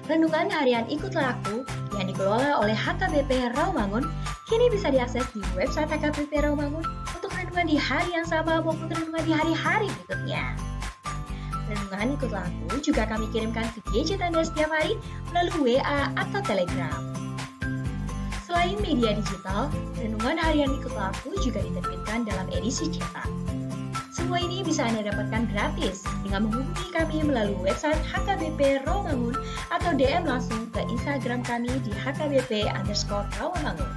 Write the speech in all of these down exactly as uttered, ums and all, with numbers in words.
Renungan harian Ikutlah Aku yang dikelola oleh H K B P Rawamangun kini bisa diakses di website H K B P Rawamangun untuk renungan di hari yang sama maupun renungan di hari-hari berikutnya. Renungan Ikutlah Aku juga kami kirimkan ke gadget Anda setiap hari melalui W A atau Telegram. Selain media digital, renungan harian Ikutlah Aku juga diterbitkan dalam edisi cetak. Semua ini bisa Anda dapatkan gratis dengan menghubungi kami melalui website H K B P Rawamangun atau D M langsung ke Instagram kami di H K B P underscore Rawamangun.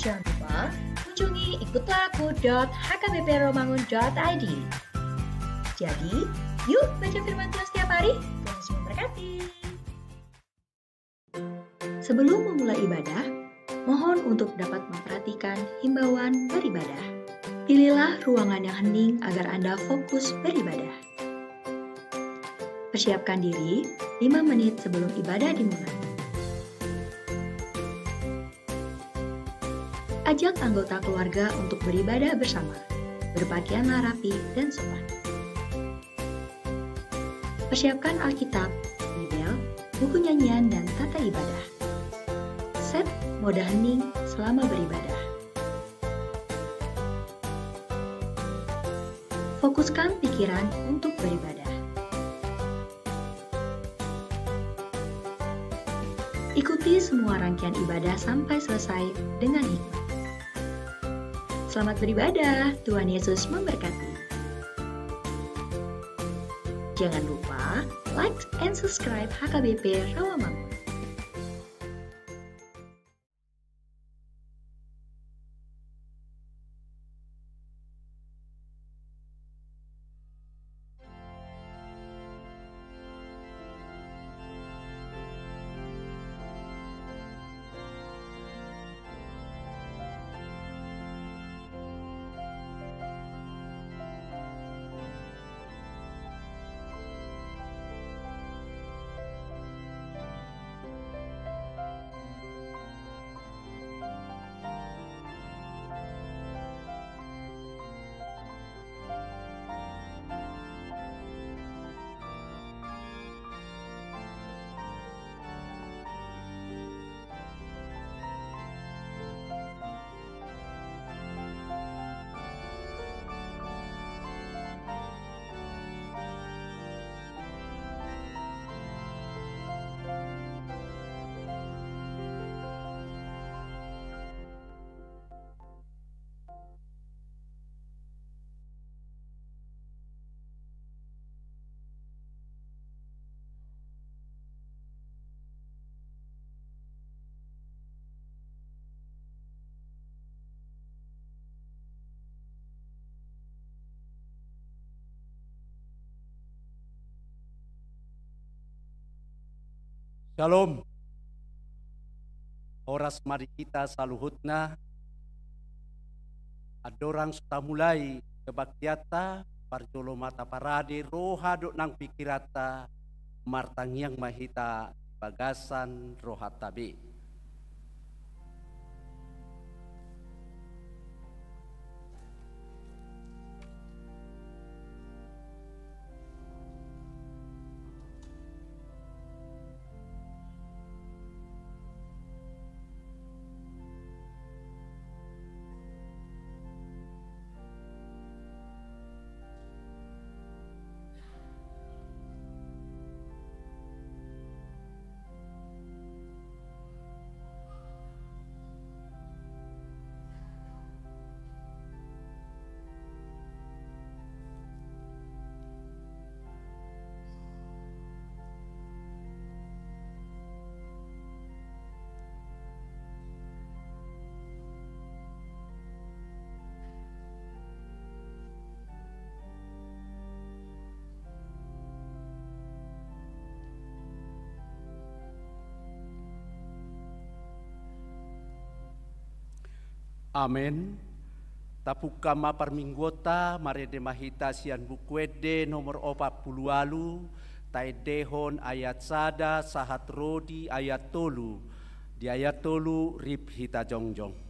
Jangan lupa kunjungi ikutlah aku dot H K B P rawamangun dot I D. Jadi, yuk baca firman Tuhan setiap hari. Tuhan Yesus memberkati. Sebelum memulai ibadah, mohon untuk dapat memperhatikan himbauan beribadah. Pilihlah ruangan yang hening agar Anda fokus beribadah. Persiapkan diri lima menit sebelum ibadah dimulai. Ajak anggota keluarga untuk beribadah bersama. Berpakaianlah rapi dan sopan. Persiapkan Alkitab, Bibel, buku nyanyian, dan tata ibadah. Set mode hening selama beribadah. Fokuskan pikiran untuk beribadah. Ikuti semua rangkaian ibadah sampai selesai dengan hikmat. Selamat beribadah, Tuhan Yesus memberkati. Jangan lupa like and subscribe H K B P Rawamangun. Shalom. Horas ma di hita saluhutna. Andorang so tamulai kebaktianta, parjolo ma taparade roha dohot nang pikiranta, martangiang ma hita di bagasan rohanta be. Amen. Tapungka ma parmingguonta, marende ma hita sian Buku Ende nomor opat pulu ualu, taendehon ayat sada sahat ro di ayat tolu. Di ayat tolu, rip hita jongjong.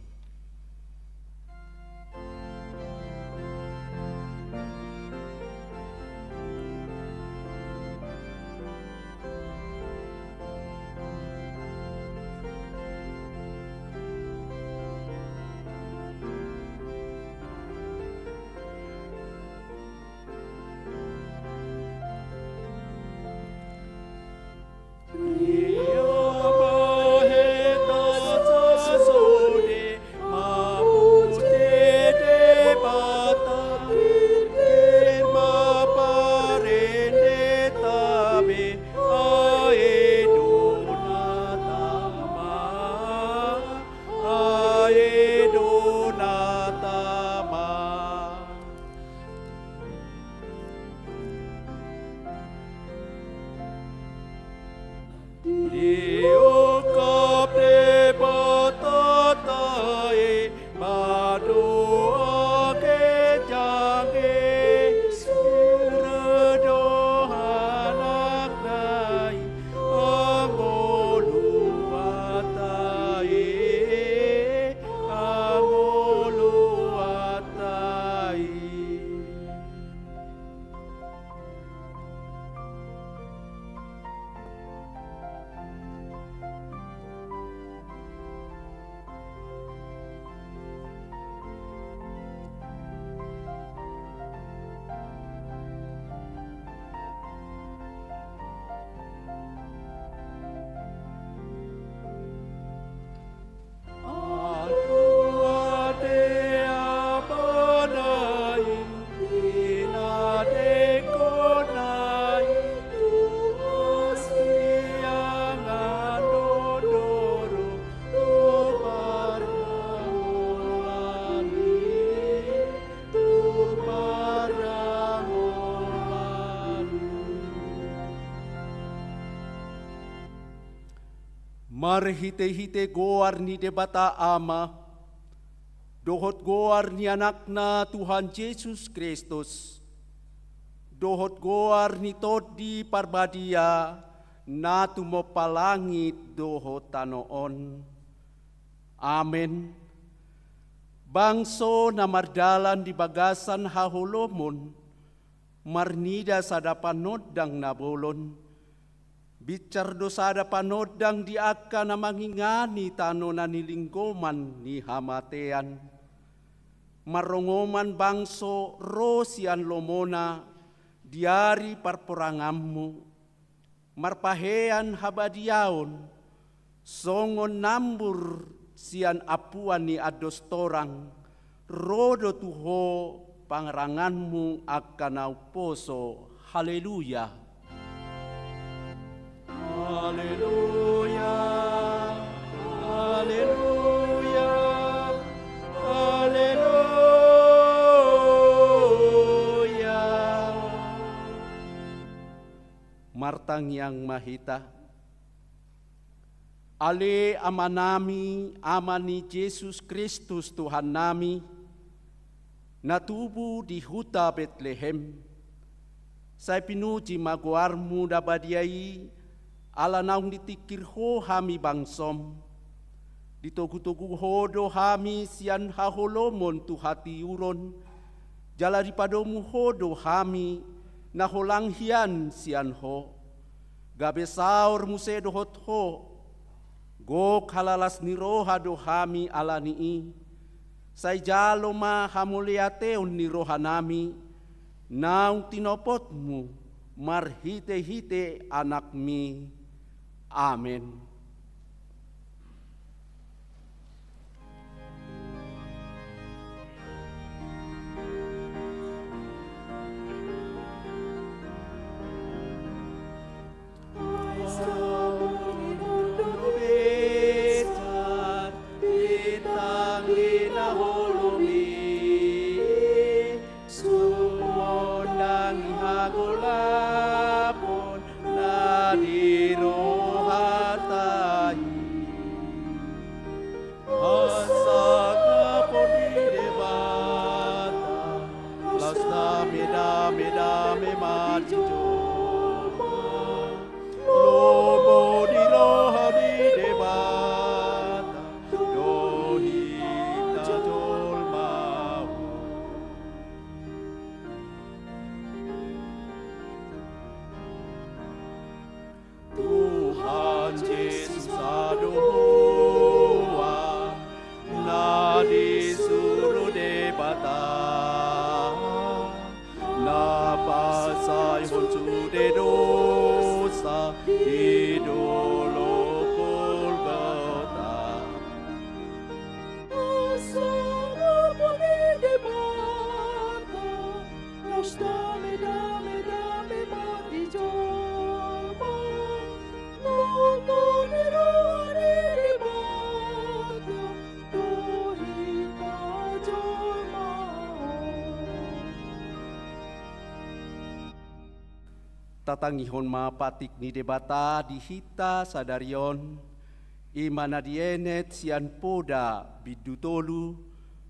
Marhite-hite goar ni Debata Ama, dohot goar ni Anakna Tuhan Jesus Kristus, dohot goar ni Tondi Parbadia, na tumompa langit dohot tano on. Amen. Bangso na mardalan di bagasan haholomon, marnida sada panondang na bolon, binsar do sada panondang di angka na mangingani tano na nilinggoman ni hamatean. Marrongoman bangso ro sian lomona di ari parporanganmu, marpahean habadiaon, songon nambur sian ampuan ni andos torang, ro do tu ho pangaranganmu angka na umposo. Haleluya. Haleluya. Haleluya. Haleluya. Martangiang ma hita. Ale Amanami, Ama ni Jesus Kristus Tuhannami, na tubu di huta Betlehem, sai pinuji ma goarmu na badia i, ala naung ditingkir ho hami bangsom. Ditogu-togu ho do hami sian haholomon tu hatiuron, jala dipadomu ho do hami na holang hian sian ho. Gabe saor muse dohot ho, gok halalas ni roha do hami ala ni i, sai jalo ma hamauliateon ni rohanami, naung tinopotmu marhite-hite Anakmi. Amen. Sumondangi hagolapon na di rohata i. Hasangapon ni Debata, laos dame, dame, dame ma di jolma. Lomo ni roha ni Debata do hita jolma on. Tuhan Jesus, adong Ho Am na disuru Debata, na pasaehon sude dosa di dolok Golgota. Hasangapon ni Debata, laos dame, dame, dame ma di jolma. Lomo ni roha ni Debata do hita jolma on. Tatangihon ma patik ni Debata di hita sadari on, i ma na dienet sian Poda bindu tolu,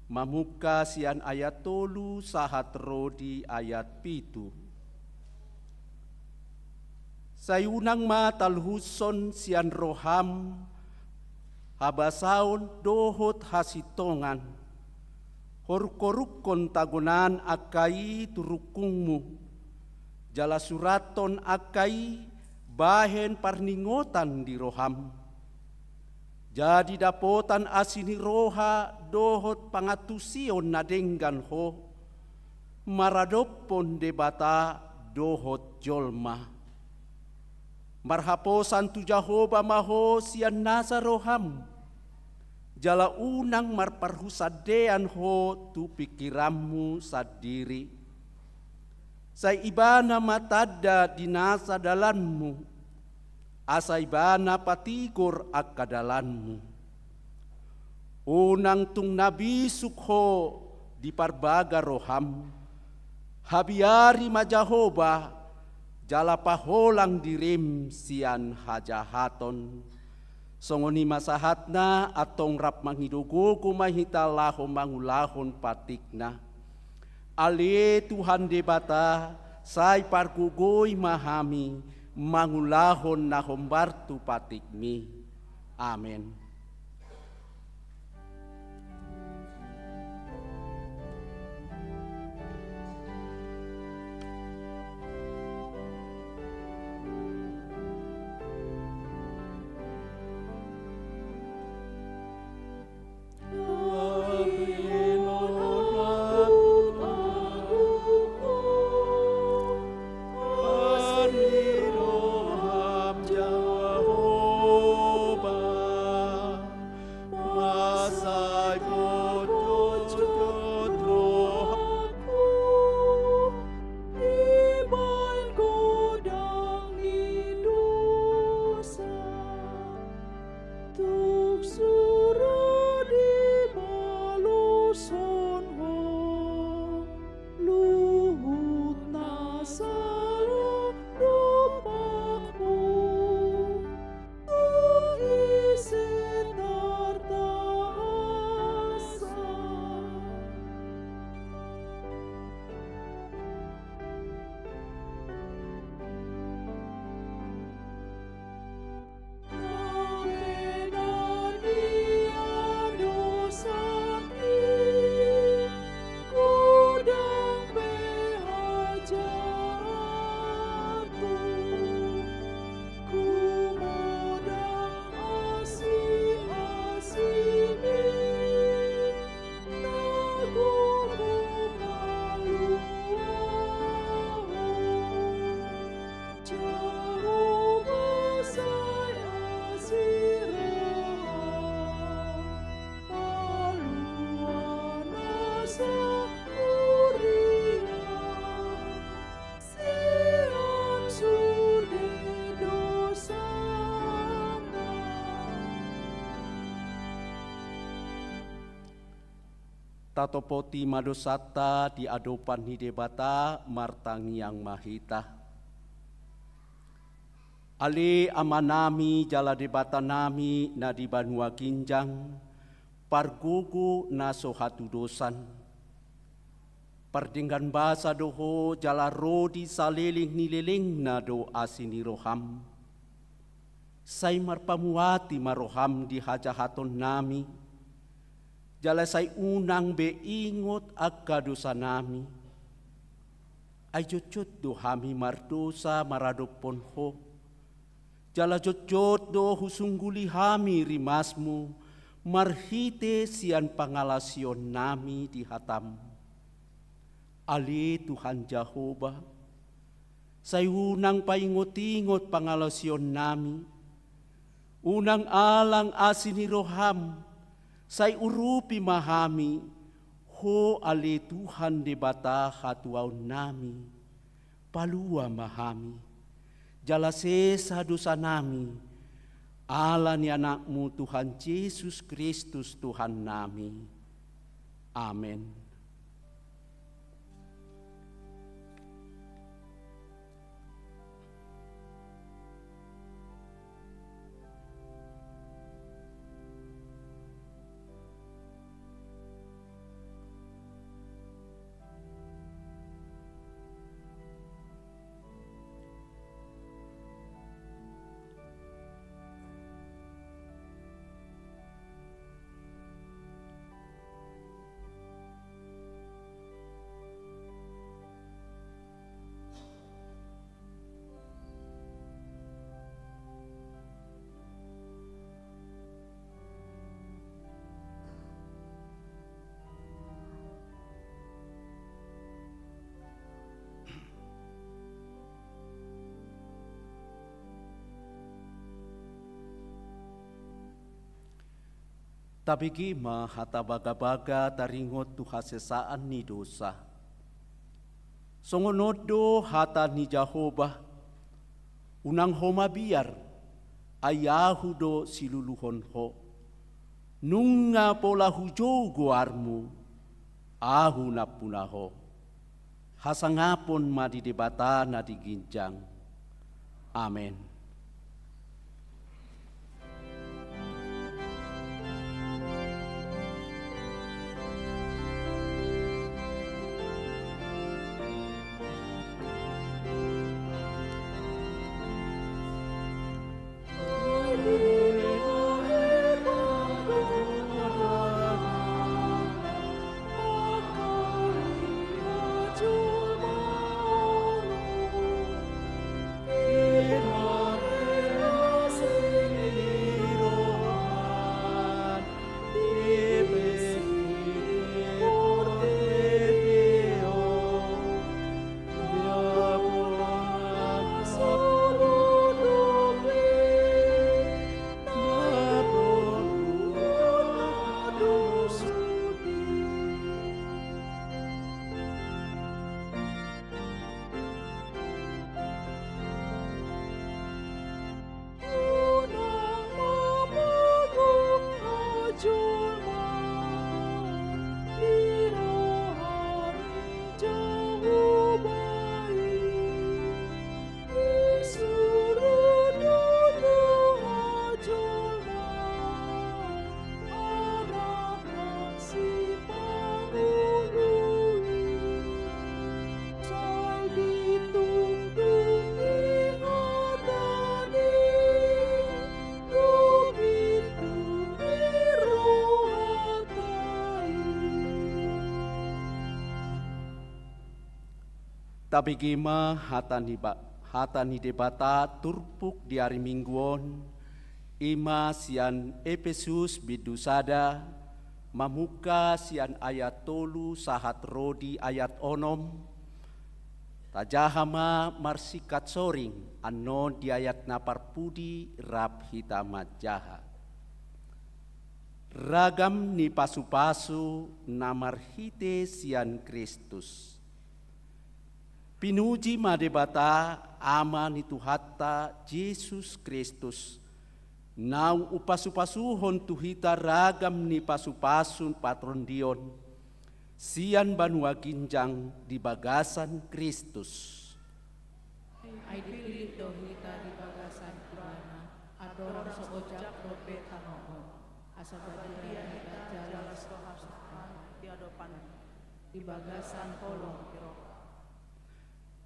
mamungka sian ayat tolu sahat ro di ayat pitu. Sai unang ma taluhushon sian roham habasaon dohot hasintongan, horunghorukkon tagonan angka i tu rungkungmu, jala surathon angka i bahen parningotan di roham. Jadi dapotan asi ni roha dohot pangantusion na denggan ho, maradophon Debata dohot jolma. Marhaposan tu Jahowa ma ho sian nasa roham, jala unang marparhusandean ho tu pingkiranmu sandiri. Sai Ibana ma tanda di nasa dalanmu, asa Ibana patigor angka dalanmu. Unang tung na bisuk ho diparbaga roham, habiari ma Jahowa, jala paholang dirim sian hajahaton. Songon i ma sahatna, antong rap mangido gogo ma hita laho mangulahon patikna. Ale Tuhan Debata, sai pargogoi ma hami mangulahon na hombar tu patikmi. Amen. Tuk suru dibaloshon Ho luhut na sala dompakmu, tung ise tartaansa. Tatopoti ma dosanta di adopan ni Debata, martangiang ma hita. Ale Amanami jala Debatanami na di banua ginjang, pargogo na so hatudosan. Pardenggan basa do Ho jala ro di saleleng ni lelengna do asi ni roham. Sai marpamuati ma roham di hajahatonnami, jala sai unang be ingot angka dosanami. Ai jotjot do hami mardosa maradophon Ho, jala jotjot do husungguli hami rimasmu marhite sian pangalaosionnami di hatam. Ale Tuhan Jahowa, sai unang paingotingot pangalaosionnami, unang alang asi ni roham, sai urupi ma hami, Ho ale Tuhan Debata hatuaonnami, palua ma hami, jala sesa dosanami, ala ni Anakmu Tuhan Jesus Kristus Tuhannami. Amen. Tabege ma hata bagabaga taringot tu hasesaan ni dosa. Songon on do hata ni Jahowa: Unang ho mabiar, ai Ahu do siluluhon ho. Nunga pola hujou goarmu, Ahu nampuna ho. Hasangapon ma di Debata na di ginjang. Amen. Tabege ma hata ni, ba, hata ni Debata turpuk di ari Minggu on, i ma sian Epesus bindu sada, mamungka sian ayat tolu sahat ro di ayat onom. Tajaha ma marsingkat soring annon di ayat na parpudi rap hita manjaha. Ragam ni pasupasu na marhite sian Kristus. Pinuji ma Debata, Ama ni Tuhanta Jesus Kristus, naung umpasupasuhon tu hita ragam ni pasupasu partondion sian banua ginjang di bagasan Kristus. Ai dipillit do hita di bagasan Ibana, andorang so ojak dope tano on, asa badia hita jala las roha di adopanna, di bagasan holong ni roha.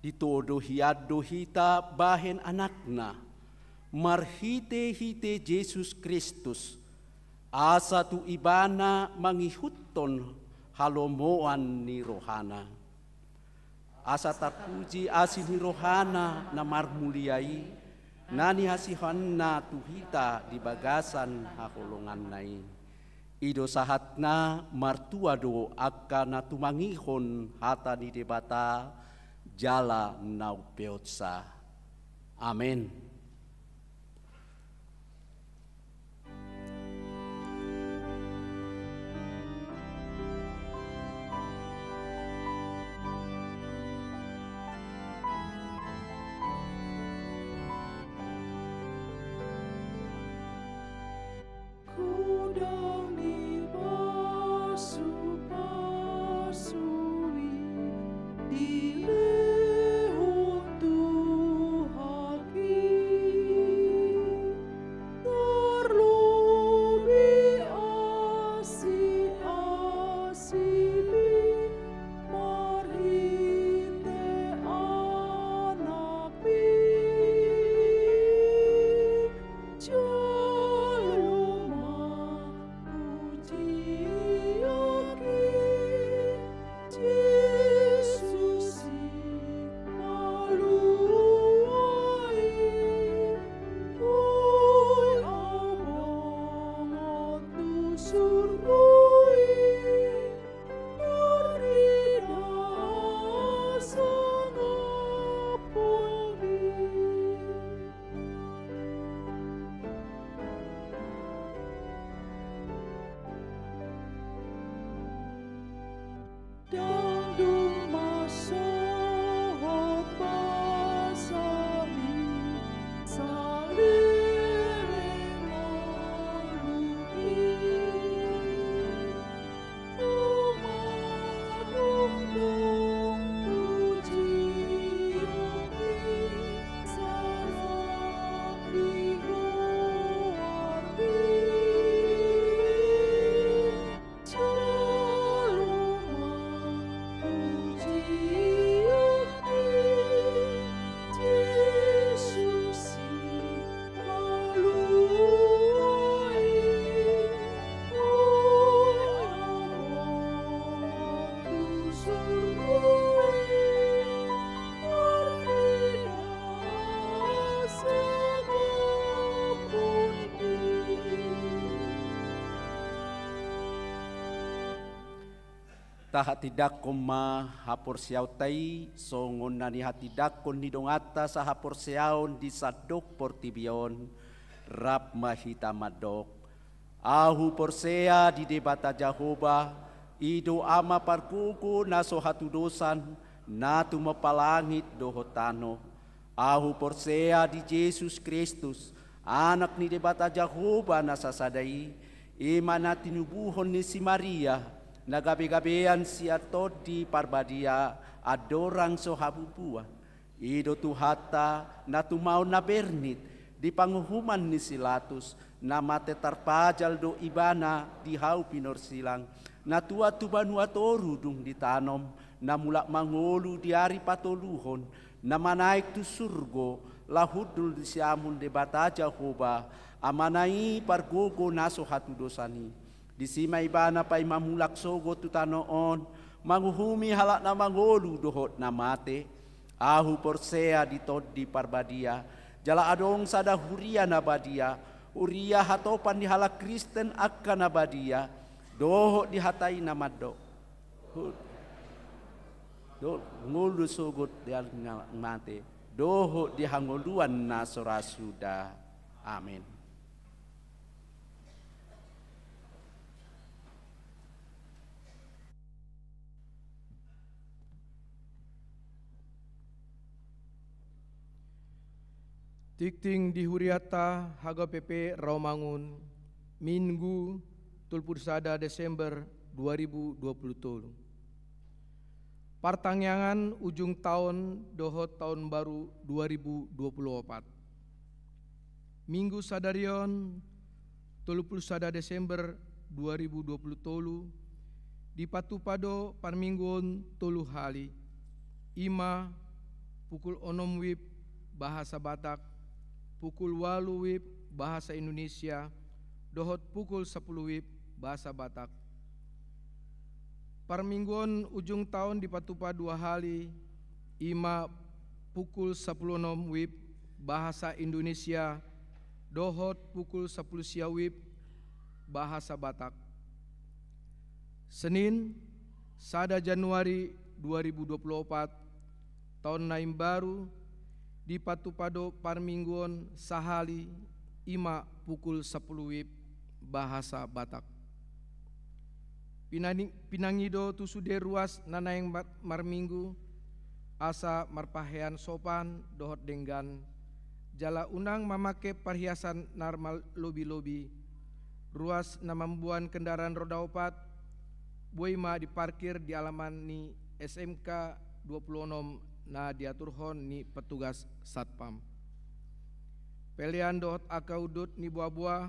Ditodo hian do hita bahen anakna, marhitehite Jesus Kristus, asa tu Ibana mangihuthon halomoan ni rohana. Asa tarpuji asi ni rohana na marmulia i, na nihasianna tu hita di bagasan haholonganna i. I do sahatna, martua do angka na tumangihon hata ni Debata jala na umpeopsa. Amen. Godang ni pasupasu i dilehon Tuhan i, tarlobi asi-asi i marhite Anak i. Jalo ma pujion i, Jesus i malua i, boi abang on tu surgo i, marnida sangap on i. Ndang dung masohot basami saleleng ngolu i. Tahatindangkon ma haporseaonta i songon na nihatindangkon ni donganta sahaporseaon di sandok portibi on. Rap ma hita mandok. Ahu porsea di Debata Jahowa, i do Ama pargogo na so hatudosan, na tumompa langit dohot tano. Ahu porsea di Jesus Kristus, Anak ni Debata Jahowa na sasada i, i ma na tinubuhon ni si Maria, na gabegabean sian Tondi Parbadia andorang so habubuan. I do Tuhanta, na tumaon na bernit di panguhuman ni si Latus, na mate tarpajal do Ibana di hau pinorsilang, na tuat tu banua toru dung ditanom, na mulak mangolu di ari patoluhon, na manaek tu surgo, laho hundul di siamun Debata Jahowa, Amana i pargogo na so hatudosan i. Disi ma Ibana paima mulak sogot tu tano on, manguhumi halak na mangolu dohot na mate. Ahu porsea di Tondi Parbadia, jala adong sada huria na badia, huria hatopan ni halak Kristen angka na badia, dohot di hata i na mandok: Hu-, do-, ngolu sogot di angka na mate, dohot di hangoluan na so ra suda. Amin. Tingting di hurianta, hagape pe Rawamangun, Minggu, tolu pulu sada Desember dua ribu dua pulu tolu. Partangiangan ujung taon dohot taon baru dua ribu dua pulu opat. Minggu sadari on, tolu pulu sada Desember dua ribu dua pulu tolu, dipatupa do parmingguon tolu hali, i ma pukul onom wib bahasa Batak, pukul ualu wib bahasa Indonesia, dohot pukul sapulu wib bahasa Batak. Parmingguon ujung taon dipatupa dua hali, i ma pukul sapulu onom wib bahasa Indonesia dohot pukul sapulu sia wib bahasa Batak. Senin, sada Januari dua ribu dua pulu opat, taon na imbaru, dipatupa do parmingguon sahali, i ma pukul sapulu wib bahasa Batak. Pinani-, pinangido tu sude ruas na naeng mar-, marminggu, asa marpahean sopan dohot denggan, jala unang mamangke parhiasan na marlobi-lobi. Ruas na mamboan kendaraan roda opat, boi ma diparkir di alaman ni S M K dua pulu onom na diaturhon ni petugas Satpam. Pelean dohot angka undut ni boaboa,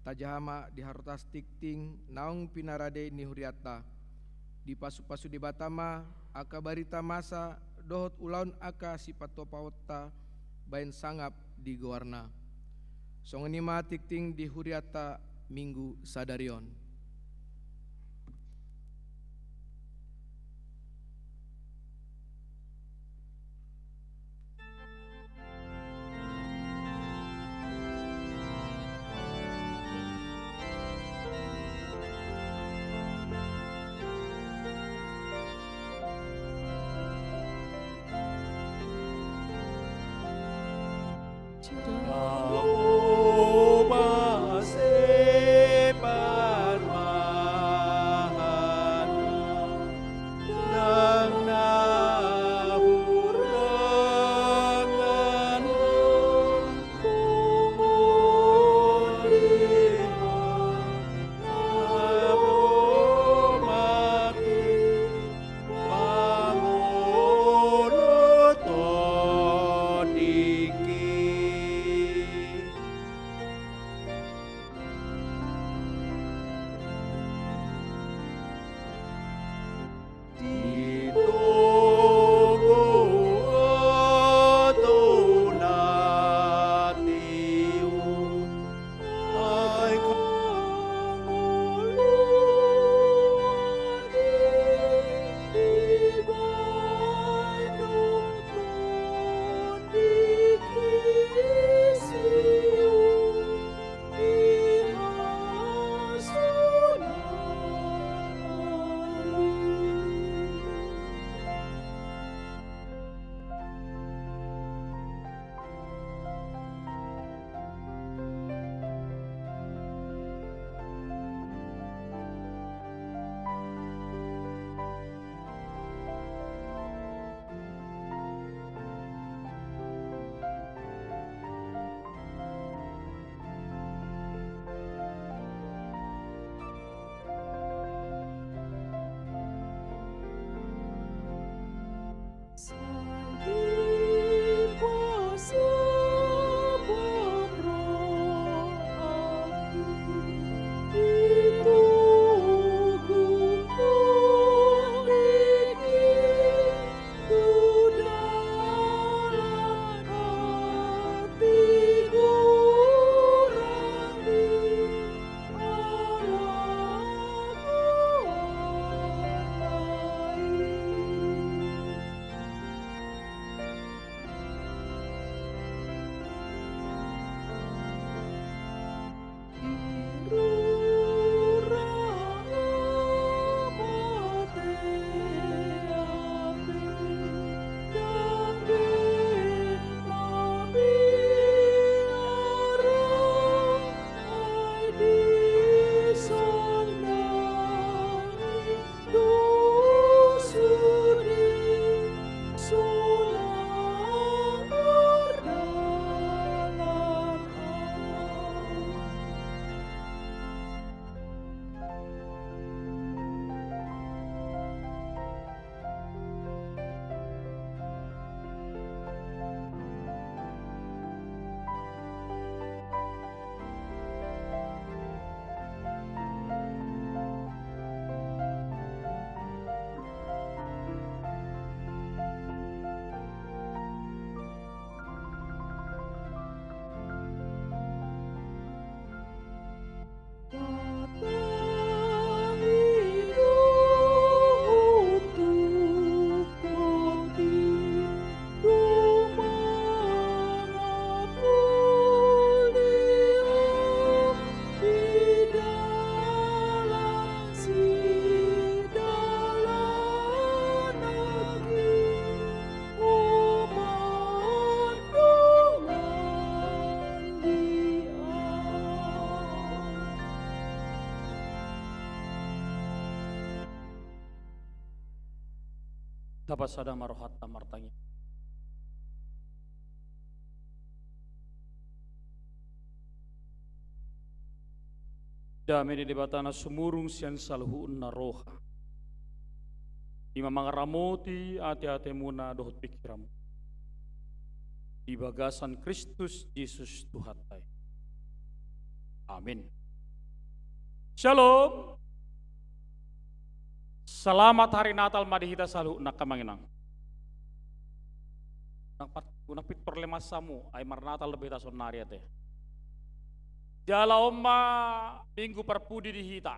tajaha ma di harorotan tingting naung pinarade ni hurianta. Dipasupasu Debata ma angka barita masa dohot ulaon angka sipatupaonta baen sangap di goarna. Songon i ma tingting di hurianta Minggu sadari on. Tapasada ma rohanta martangiang. Dame ni Debata na sumurung sian saluhutna roha, i ma mangaramoti ateatemuna dohot pingkiranmuna di bagasan Kristus Jesus Tuhanta i. Amin. Shalom. Selamat hari Natal ma di hita saluhutna, Amang Inang. Unang pat-, unang pintor lemas hamu, ai marnatal dope hita saonnari ate. Jala on ma minggu parpudi di hita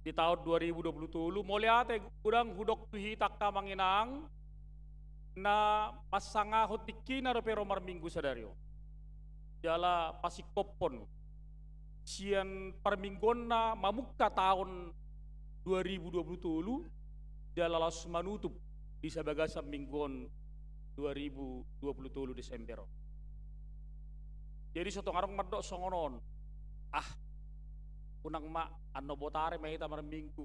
di taon dua ribu dua puluh tolu, mauliate godang hudok tu hita, Amang Inang, na mansangahon tingkina dope ro marminggu sadari on. Jala pasingkophon sian parmingguonna mamungka taon dua ribu dua puluh tolu, jala laos manutup di sabagasan minggu on dua ribu dua puluh tolu Desember on. Jadi so tung adong mandok songon on. Ah, unang ma, annon botari ma hita marminggu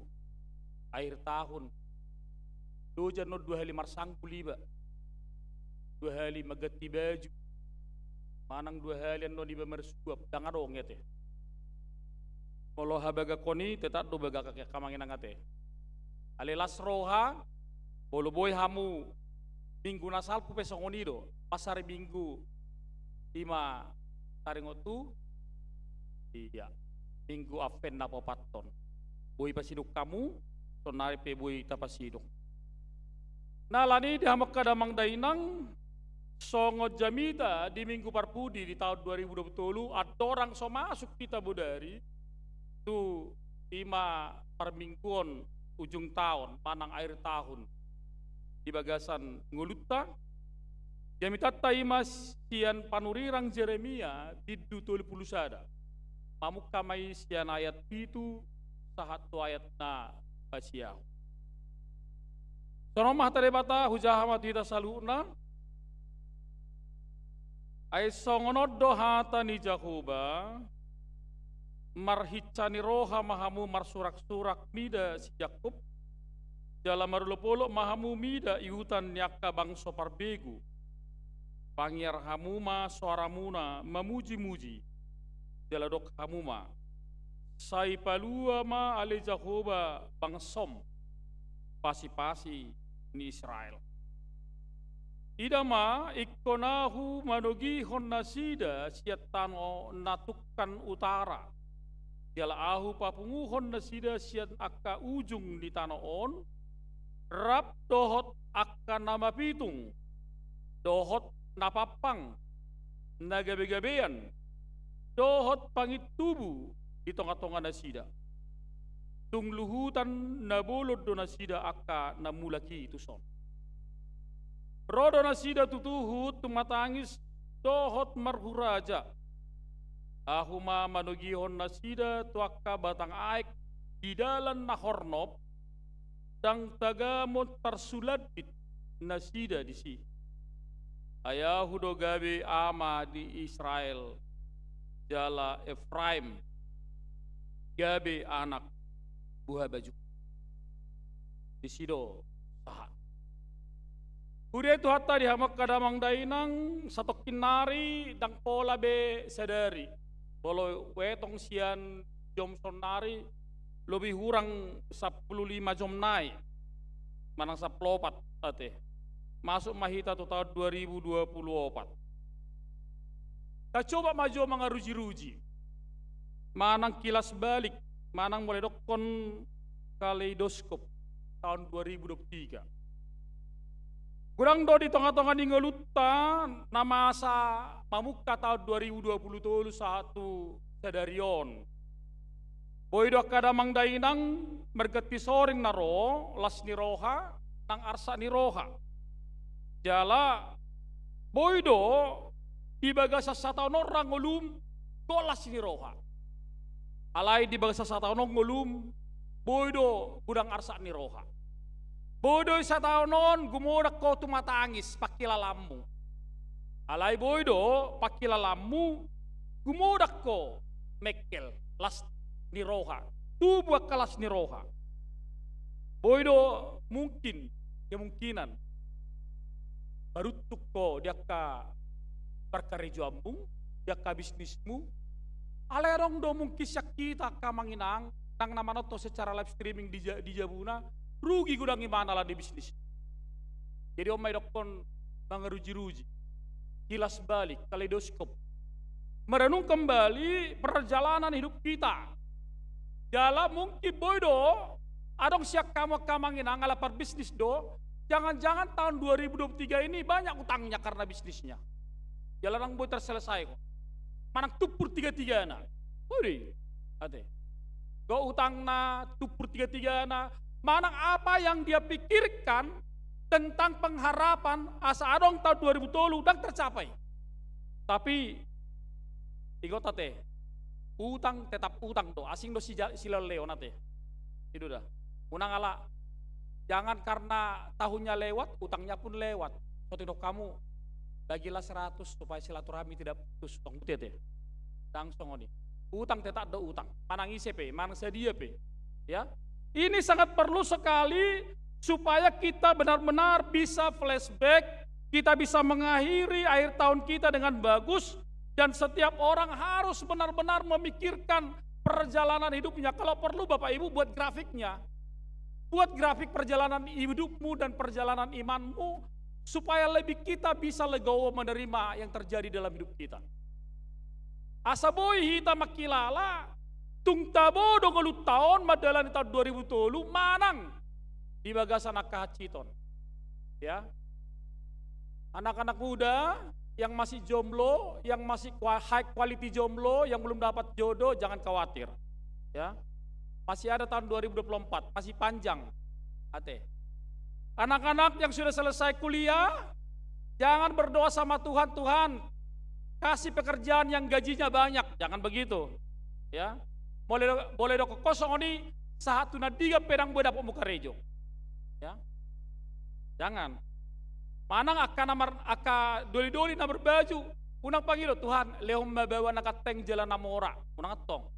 akhir tahun. Loja annon dua hali marsanggul iba, dua hali mangganti baju, manang dua hali annon iba marsuap, ndang adong ate. Molo habagakon i tetap do bagak, Amang Inang ate. Alai las roha, molo boi hamu minggu na salpu pe songon i do, pas ari Minggu i ma taringot tu, ia, Minggu Advent na paopathon. Boi pasidung hamu, saonnari pe boi tapasidung. Alani i di hamu angka damang dainang, songon jamita di minggu parpudi di taon dua ribu dua puluh tolu, andorang so masuk hita bodari tu i ma parmingguon ujung taon manang akhir tahun di bagasan ngolunta. Jamitanta i ma sian panurirang Jeremia bindu tolu pulu sada. Mamungka ma i sian ayat pitu sahat tu ayat na pasiahon. Songon on ma hata Debata, hujaha ma tu hita saluhutna. Ai songon on do hata ni Jahowa: Marhinsa ni roha ma hamu marsuraksurak mida si Jakkob, jala marolopolop ma hamu mida ihutan ni angka bangso parbegu. Pangiar hamu ma soaramuna mamujimuji, jala dok hamu ma: Sai palua ma ale Jahowa bangsom, pasipasi ni Israel. Ida ma, ingkon ahu manogihon nasida sian tano na tungkan utara, jala ahu papunguhon nasida sian angka ujung ni tano on, rap dohot angka na mapitung, dohot na pampang, na gabegabean, dohot pangintubu di tongatonga nasida. Tung luhutan na bolon do nasida angka na mulak i tuson. Ro do nasida tutu huhut tumatangis dohot marhuraja. Ahu ma manogihon nasida tu angka batang aek di dalan na hornop, ndang tagamon tarsulandit nasida disi. Ai ahu do gabe ama di Israel, jala Efraim gabe anak buhabaju. Disi do sahat. Huria ni Tuhanta di hamu angka damang dainang, satongkin nari ndang pola be sadari. Molo huetong sian jom saonnari, lobi hurang sampulu lima jom nai, manang sampulu opat ate. Masuk ma hita tu taon dua ribu dua pulu opat. Tacoba ma jo mangarujiruji, manang kilas balik, manang molo didokkon kaleidoskop taon dua ribu dua pulu tiga. Godang do di tongatonga ni ngolunta na masa mamungka taon dua ribu dua pulu tolu sahat tu sadari on. Boi do angka damang dainang marganti soring na ro, las ni roha nang arsak ni roha. Jala boi do di bagasan sataon on ra ngolum gok las ni roha. Alai di bagasan sataon on ngolum boi do godang arsak ni roha. Boi do di sataon on gumodang ho tumatangis pangkilalanmu. Alai boi do pangkilalanmu gumodang ho mengkel, las ni roha, tubu angka las ni roha. Boi do mungkin kemungkinan maruntung ho di angka parkarejoanmu, di angka bisnismu. Alai adong do mungkin sian hita angka amang inang, nang na manonton secara live streaming di ja-, di jabuna, rugi godang imana ala ni bisnis. Jadi on ma didokkon mangaruji-ruji, kilas balik, kaleidoskop. Merenung kembali perjalanan hidup kita. Jala mungkin boi do, adong sian hamu angka amang inang ala parbisnis do, jangan-jangan tahun dua ribu dua puluh tiga ini banyak utangnya karena bisnisnya. Jala ndang boi terselesaikan. Manang tumpur tiga-tigana. Boi do i. Ate. Dua utangna, tumpur tiga-tigana. Manang apa yang dia pikirkan tentang pengharapan asa adong tahun dua ribu tolu ndang tercapai. Tapi, ingot ate, utang tetap utang do, asing do sija-, silaleon ate. I do da. Unang ala, jangan karena tahunnya lewat, utangnya pun lewat. So, didok hamu, bagilah seratus supaya silaturahmi tidak putus. Songon i ate. Ndang songon i. Utang tetap do utang. Manang ise pe, manang sadia pe. Ya. Ini sangat perlu sekali supaya kita benar-benar bisa flashback, kita bisa mengakhiri akhir tahun kita dengan bagus, dan setiap orang harus benar-benar memikirkan perjalanan hidupnya. Kalau perlu Bapak Ibu buat grafiknya. Buat grafik perjalanan hidupmu dan perjalanan imanmu, supaya lebih kita bisa legowo menerima yang terjadi dalam hidup kita. Asa boi hita mangkilala, tung tabo do ngolunta on mandalani tahun dua ribu tolu manang di bagasan angka hansit on. Ya. Anak-anak muda yang masih jomblo, yang masih kua-, high quality jomblo, yang belum dapat jodoh, jangan khawatir. Ya. Masih ada tahun dua ribu dua puluh empat, masih panjang. Ate. Anak-anak yang sudah selesai kuliah, jangan berdoa sama Tuhan, "Tuhan, kasih pekerjaan yang gajinya banyak." Jangan begitu. Ya. Molo do-, molo didokkon songon i, sahat tu na denggan pe ndang boi dapotmu karejo. Ya. Jangan. Manang angka na mar-, angka doli-doli na marbaju, unang pangido, "Tuhan, lehon ma baoa na ganteng jala na mora." Unang antong.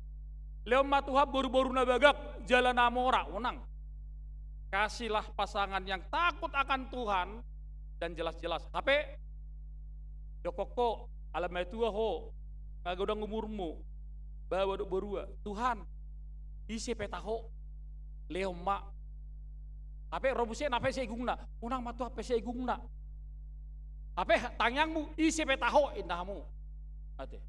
"Lehon ma Tuhan boru-boru na bagak jala na mora." Unang. Kasihlah pasangan yang takut akan Tuhan dan jelas-jelas. Hape, didokkon ho, ala matua ho, nga godang umurmu, baoa dohot borua. "Tuhan, ise pe taho, lehon ma." Hape ro muse na pe segungna, "Unang ma Tuhan pe segungna." Hape tangiangmu, "Ise pe taho," inna hamu. Ate.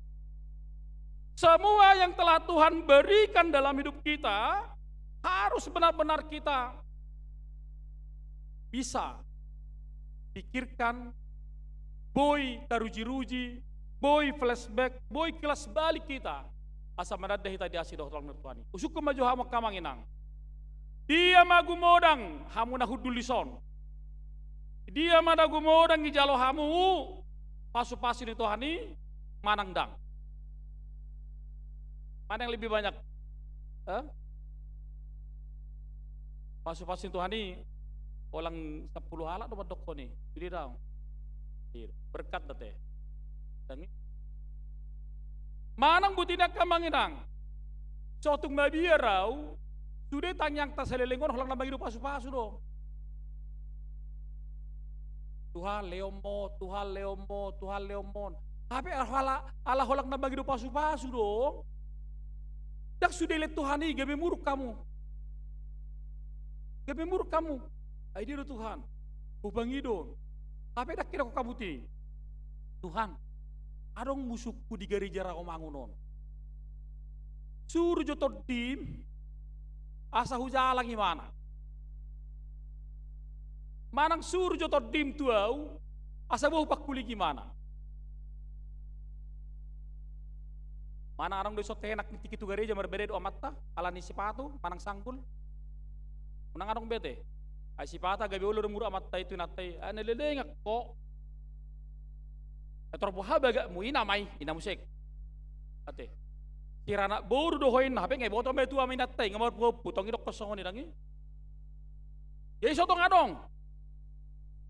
Semua yang telah Tuhan berikan dalam hidup kita harus benar-benar kita bisa pikirkan, boi taruji-ruji, boi flashback, boi kilas balik hita, asa mananda hita di asi dohot holong ni Tuhan i. Husungkun ma jo hamu angka amang inang. Dia ma gumodang hamu na hundul dison? Dia ma na gumodang dijalo hamu pasu-pasu ni Tuhan i manang ndang? Mana yang lebih banyak? Hah? Pasu-pasu ni Tuhan i, holan sampulu halak do mandokkon i. Jadi dang. Iya, berkat da ate. Dang i. Manang buti ni angka amang inang. So tung mabiar au, sude tangiangta saleleng on holan na mangido pasu-pasu do. "Tuhan, lehon ma on, Tuhan, lehon ma on, Tuhan, lehon ma on." Hape ala, ala holan na mangido pasu-pasu do. Ndang sude dilehon Tuhan i, gabe muruk hamu. Gabe muruk hamu. "Ai dia do Tuhan, hupangido on." Hape ndang hudok hamu ti, "Tuhan, adong musungku di gareja raomangun on. Suru jo tondim asa hujalang imana. Manang suru jo tondim tu au asa boi hupangkuling imana." Manang adong do dison tehenak ni tingki tu gareja marbadai dohot amanta ala ni sipatu manang sanggul? Unang adong be ate. Ai sipata gabe olo do muruk amanta i tu inanta i. "Ah, na leleng ho." "Ai tor boha bagakmu?" "Ina ma i, ina musik." Ate. "Siranak boru do ho," inna, hape nga iboto ma i tu ama inanta i, nga marompu-ompu, tong didokkon songon i dang i. Jadi so tung adong.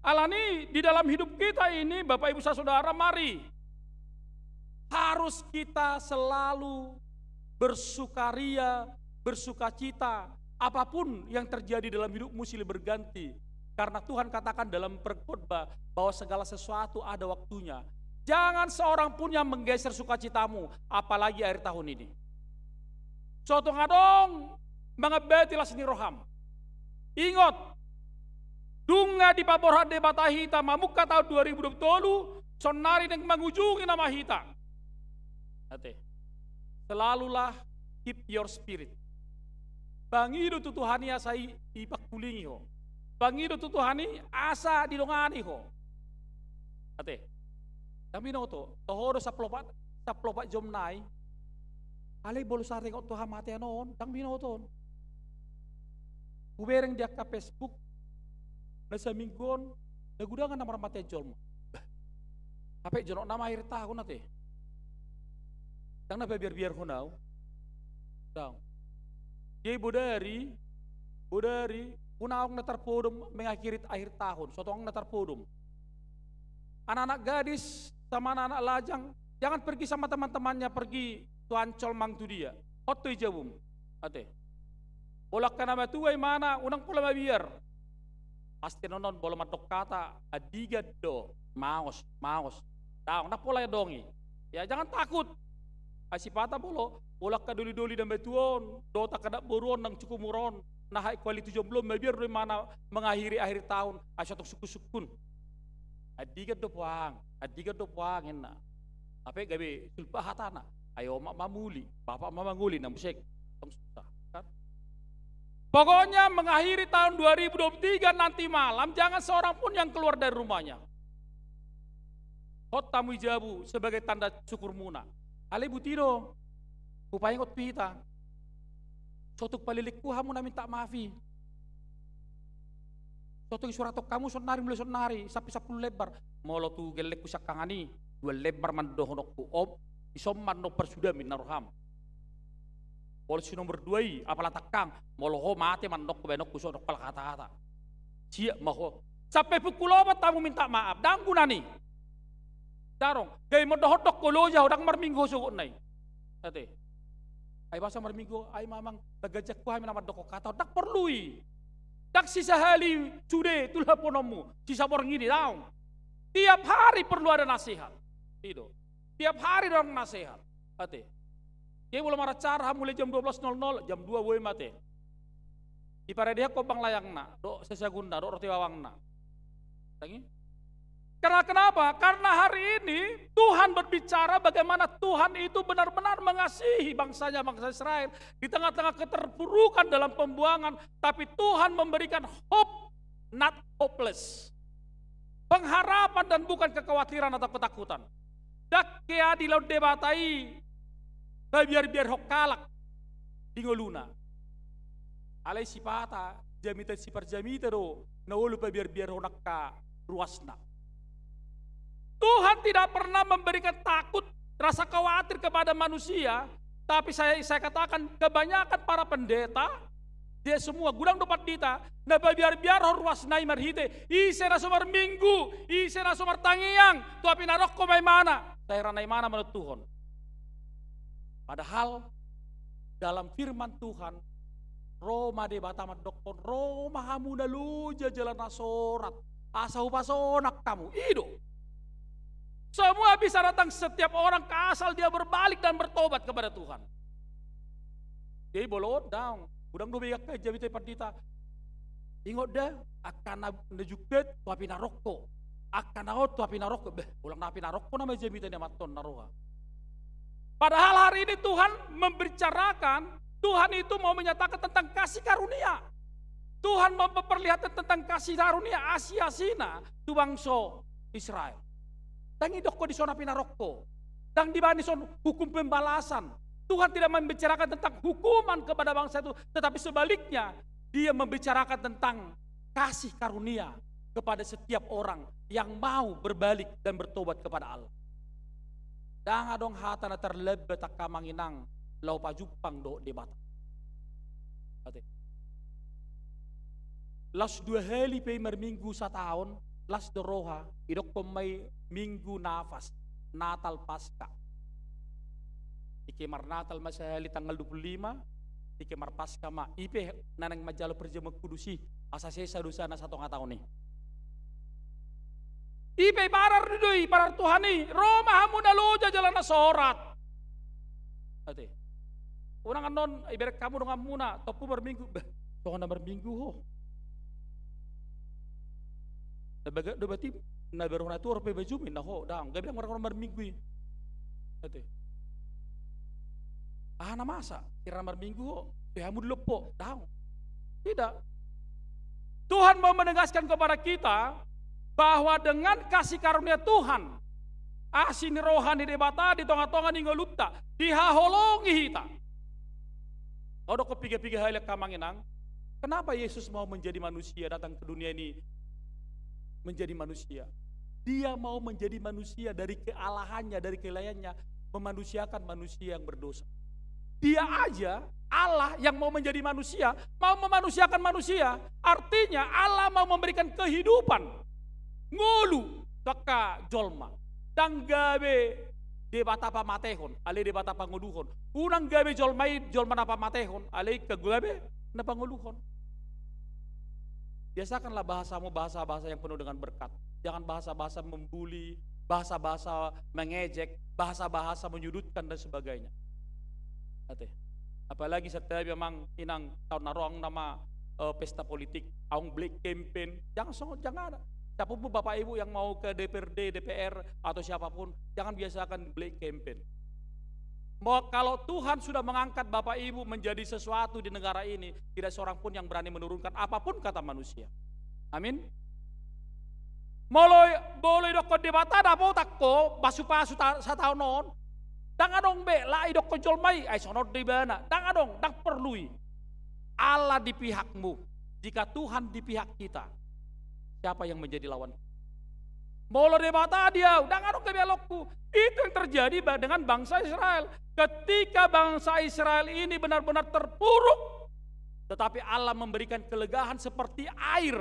Alani di dalam hidup kita ini, Bapak Ibu Saudara, mari harus kita selalu bersukaria, bersukacita. Apapun yang terjadi dalam hidupmu silih berganti, Karena Tuhan katakan dalam pengkhotbah bahwa segala sesuatu ada waktunya. Jangan seorang pun yang menggeser sukacitamu, apalagi akhir tahun ini. So tung adong mangambati las ni roham. Ingot, nunga dipaborhat Debata hita mamungka tahun dua ribu dua puluh tolu, sonari naeng mangujungi nama hita. Ate. Selalulah keep your spirit. Pangido tu Tuhan i asa i, ipangkulingi ho. Pangido tu Tuhan i asa didongani ho. Ate. Ndang binoto, toho do sampulu opat, sampulu opat jom nai. Alai molo saringot tu hamatean on, ndang binoto on. Hubereng di angka Facebook, na saminggu on, na godang na marmatean jolma. Bah. Hape jonok nama akhir tahun ate. Ndang na pabiar-biarhon au. Ndang. Jadi bodari, bodari, unang na tarpodom mangakhirit akhir tahun, so tung na tarpodom. Anak-anak gadis sama anak-anak lajang, jangan pergi sama teman-temannya pergi tu Ancol mang tu dia. Hot tu i jabum. Ate. Molo angka na matua imana, unang pola mabiar. Pasti annon molo mandok hata, andigan do, maos, maos. Daong, ndang pola adong i. Ya, jangan takut. Ai sipata molo, molo angka doli-doli na matua on, dohot angka anak boru on nang cuku mura on, na hea kuali tu jomblo on, mabiar do imana mangakhiri akhir tahun, ai so tung sungkun-sungkun. Andigan do puang, andigan do puang inna. Hape gabe sulpa hatana. Ai omak ma muli, bapak ma mangoli na muse. Tong susah, kan? Pokoknya mengakhiri tahun dua ribu dua puluh tiga nanti malam jangan seorang pun yang keluar dari rumahnya. Hot hamu i jabu sebagai tanda syukurmuna. Alai buti do, hupaingot tu hita. So tung palelenghu hamu na minta maaf i. So tung isurathon hamu sonari, mulai sonari, sampe sampulu lembar. Molo tu gellenghu siangkangan i, dua lembar ma dohononku, om, dison ma annon parsudam inna roham. Molo si nomor dua i, apala tangkang, molo ho mate ma annon hubaenonku so adong pala hata-hata. Siap ma ho. Sampe pukul opat hamu minta maaf, ndang guna ni. Darong, gabe mandok-ondok ho loja ho, ndang marminggu ho sogot nai. Ate. Ai boasa marminggu, ai mamang, na ganjang ho hami na mandokkon hata, ndang porlu i. Ndang sisahali sude tulhapononmu, sisaborngin i, daong. Tiap hari perlu ada nasihat. I do. Tiap hari adong nasihat. Ate. Jadi molo maracara hamu mulai jam dua belas nol nol, jam dua boi ma ate. Diparadehon hombang layangna, dohot sasagunna, dohot roti bawangna. Tangi? Karena kenapa? Karena hari ini Tuhan berbicara bagaimana Tuhan itu benar-benar mengasihi bangsanya, bangsa Israel, di tengah-tengah keterpurukan dalam pembuangan, tapi Tuhan memberikan hope, not hopeless. Pengharapan dan bukan kekhawatiran atau ketakutan. Ndang hea dilehon Debata i pabiar-biarhon halak di ngoluna. Alai sipata, jamita siparjamita do na olo pabiar-biarhon angka ruasna. Tuhan tidak pernah memberikan takut, rasa khawatir kepada manusia, tapi saya, saya katakan kebanyakan para pendeta, dia semua, godang do pandita, na pabiar-biarhon ruasna i marhite, ise na so marminggu, ise na so martangiang, tu api narokko ma imana, sai ra na imana manontuhon. Padahal dalam firman Tuhan, ro ma Debata mandokkon, ro ma hamu na loja jala na sorat, asa hupasonang hamu. I do. Semua bisa datang setiap orang asal dia berbalik dan bertobat kepada Tuhan. Jadi molo on daong, godang do be angka jamita pandita. Ingot da, angka na, na jungkat tu api narokko. Angka na on tu api narokko. Beh, ulang na api narokko nama jamita ni amanta on na roha. Padahal hari ini Tuhan membicarakan, Tuhan itu mau menyatakan tentang kasih karunia. Tuhan memperlihatkan tentang kasih karunia asi-asina tu bangso Israel. Ndang didokkon dison api narokko. Ndang dibaen dison hukum pembalasan. Tuhan tidak membicarakan tentang hukuman kepada bangsa itu, tetapi sebaliknya, Dia membicarakan tentang kasih karunia kepada setiap orang yang mau berbalik dan bertobat kepada Allah. Ndang adong hata na tarlambat angka amang inang laho pajumpang dohot Debata. Ate. Laos dua hali pe i marminggu sataon, las do roha, didokkon ma i Minggu Nafas, Natal Paskah. Ingkon marnatal ma sahali tanggal dua puluh lima, Tingki marpaska ma, i pe na naeng manjalo perjamuan kudus i, asa sesa dosana satonga taon i. I pe iparar do i, iparar Tuhan i, ro ma hamu na loja jala na sorat. Ate. Unang annon iberek hamu donganmuna, tompu marminggu, bah, songon na marminggu ho. Na bagak do berarti na baru na tuor pe bajumi na ho, daong. Gabe dang marminggu i. Ate. Aha na masa, sirang marminggu ho, tu hamu dilompo, daong. Tidak. Tuhan mau menegaskan kepada kita bahwa dengan kasih karunia Tuhan, asi ni roha ni Debata di tonga-tonga ni ngolunta, dihaholongi hita. Au dokkon piga-piga hal yang kamang inang. Kenapa Yesus mau menjadi manusia, datang ke dunia ini menjadi manusia? Dia mau menjadi manusia dari kealahannya, dari keilahiannya, memanusiakan manusia yang berdosa. Dia aja, Allah yang mau menjadi manusia, mau memanusiakan manusia. Artinya Allah mau memberikan kehidupan. Ngolu, tu angka jolma. Dang gabe Debata pamatehon, alai Debata pangoluhon. Unang gabe jolma i, jolma na pamatehon, alai gabe na pangoluhon. Biasakanlah bahasamu bahasa-bahasa yang penuh dengan berkat. Jangan bahasa-bahasa membuli, bahasa-bahasa mengejek, bahasa-bahasa menyudutkan dan sebagainya. Ate. Apalagi setiap memang inang taon na ro nama, eh, pesta politik, aung black campaign, jangan songon, jangan ada. Siapapun bapak ibu yang mau ke D P R D, D P R, atau siapapun, jangan biasakan black campaign. Mau, kalau Tuhan sudah mengangkat bapak ibu menjadi sesuatu di negara ini, tidak seorang pun yang berani menurunkan apapun kata manusia. Amin. Molo, molo idokkon Debata dapotan ho, pasu-pasu ta-, sataon on, dang adong be, la idokkon jolma i, ai songon do ibana, dang adong, dang porlu i. Allah di pihakmu. Jika Tuhan di pihak kita, siapa yang menjadi lawan? Molo Debata di au, dang adong gabe lawanku. Itu yang terjadi ba-, dengan bangsa Israel. Ketika bangsa Israel ini benar-benar terpuruk, tetapi Allah memberikan kelegaan seperti air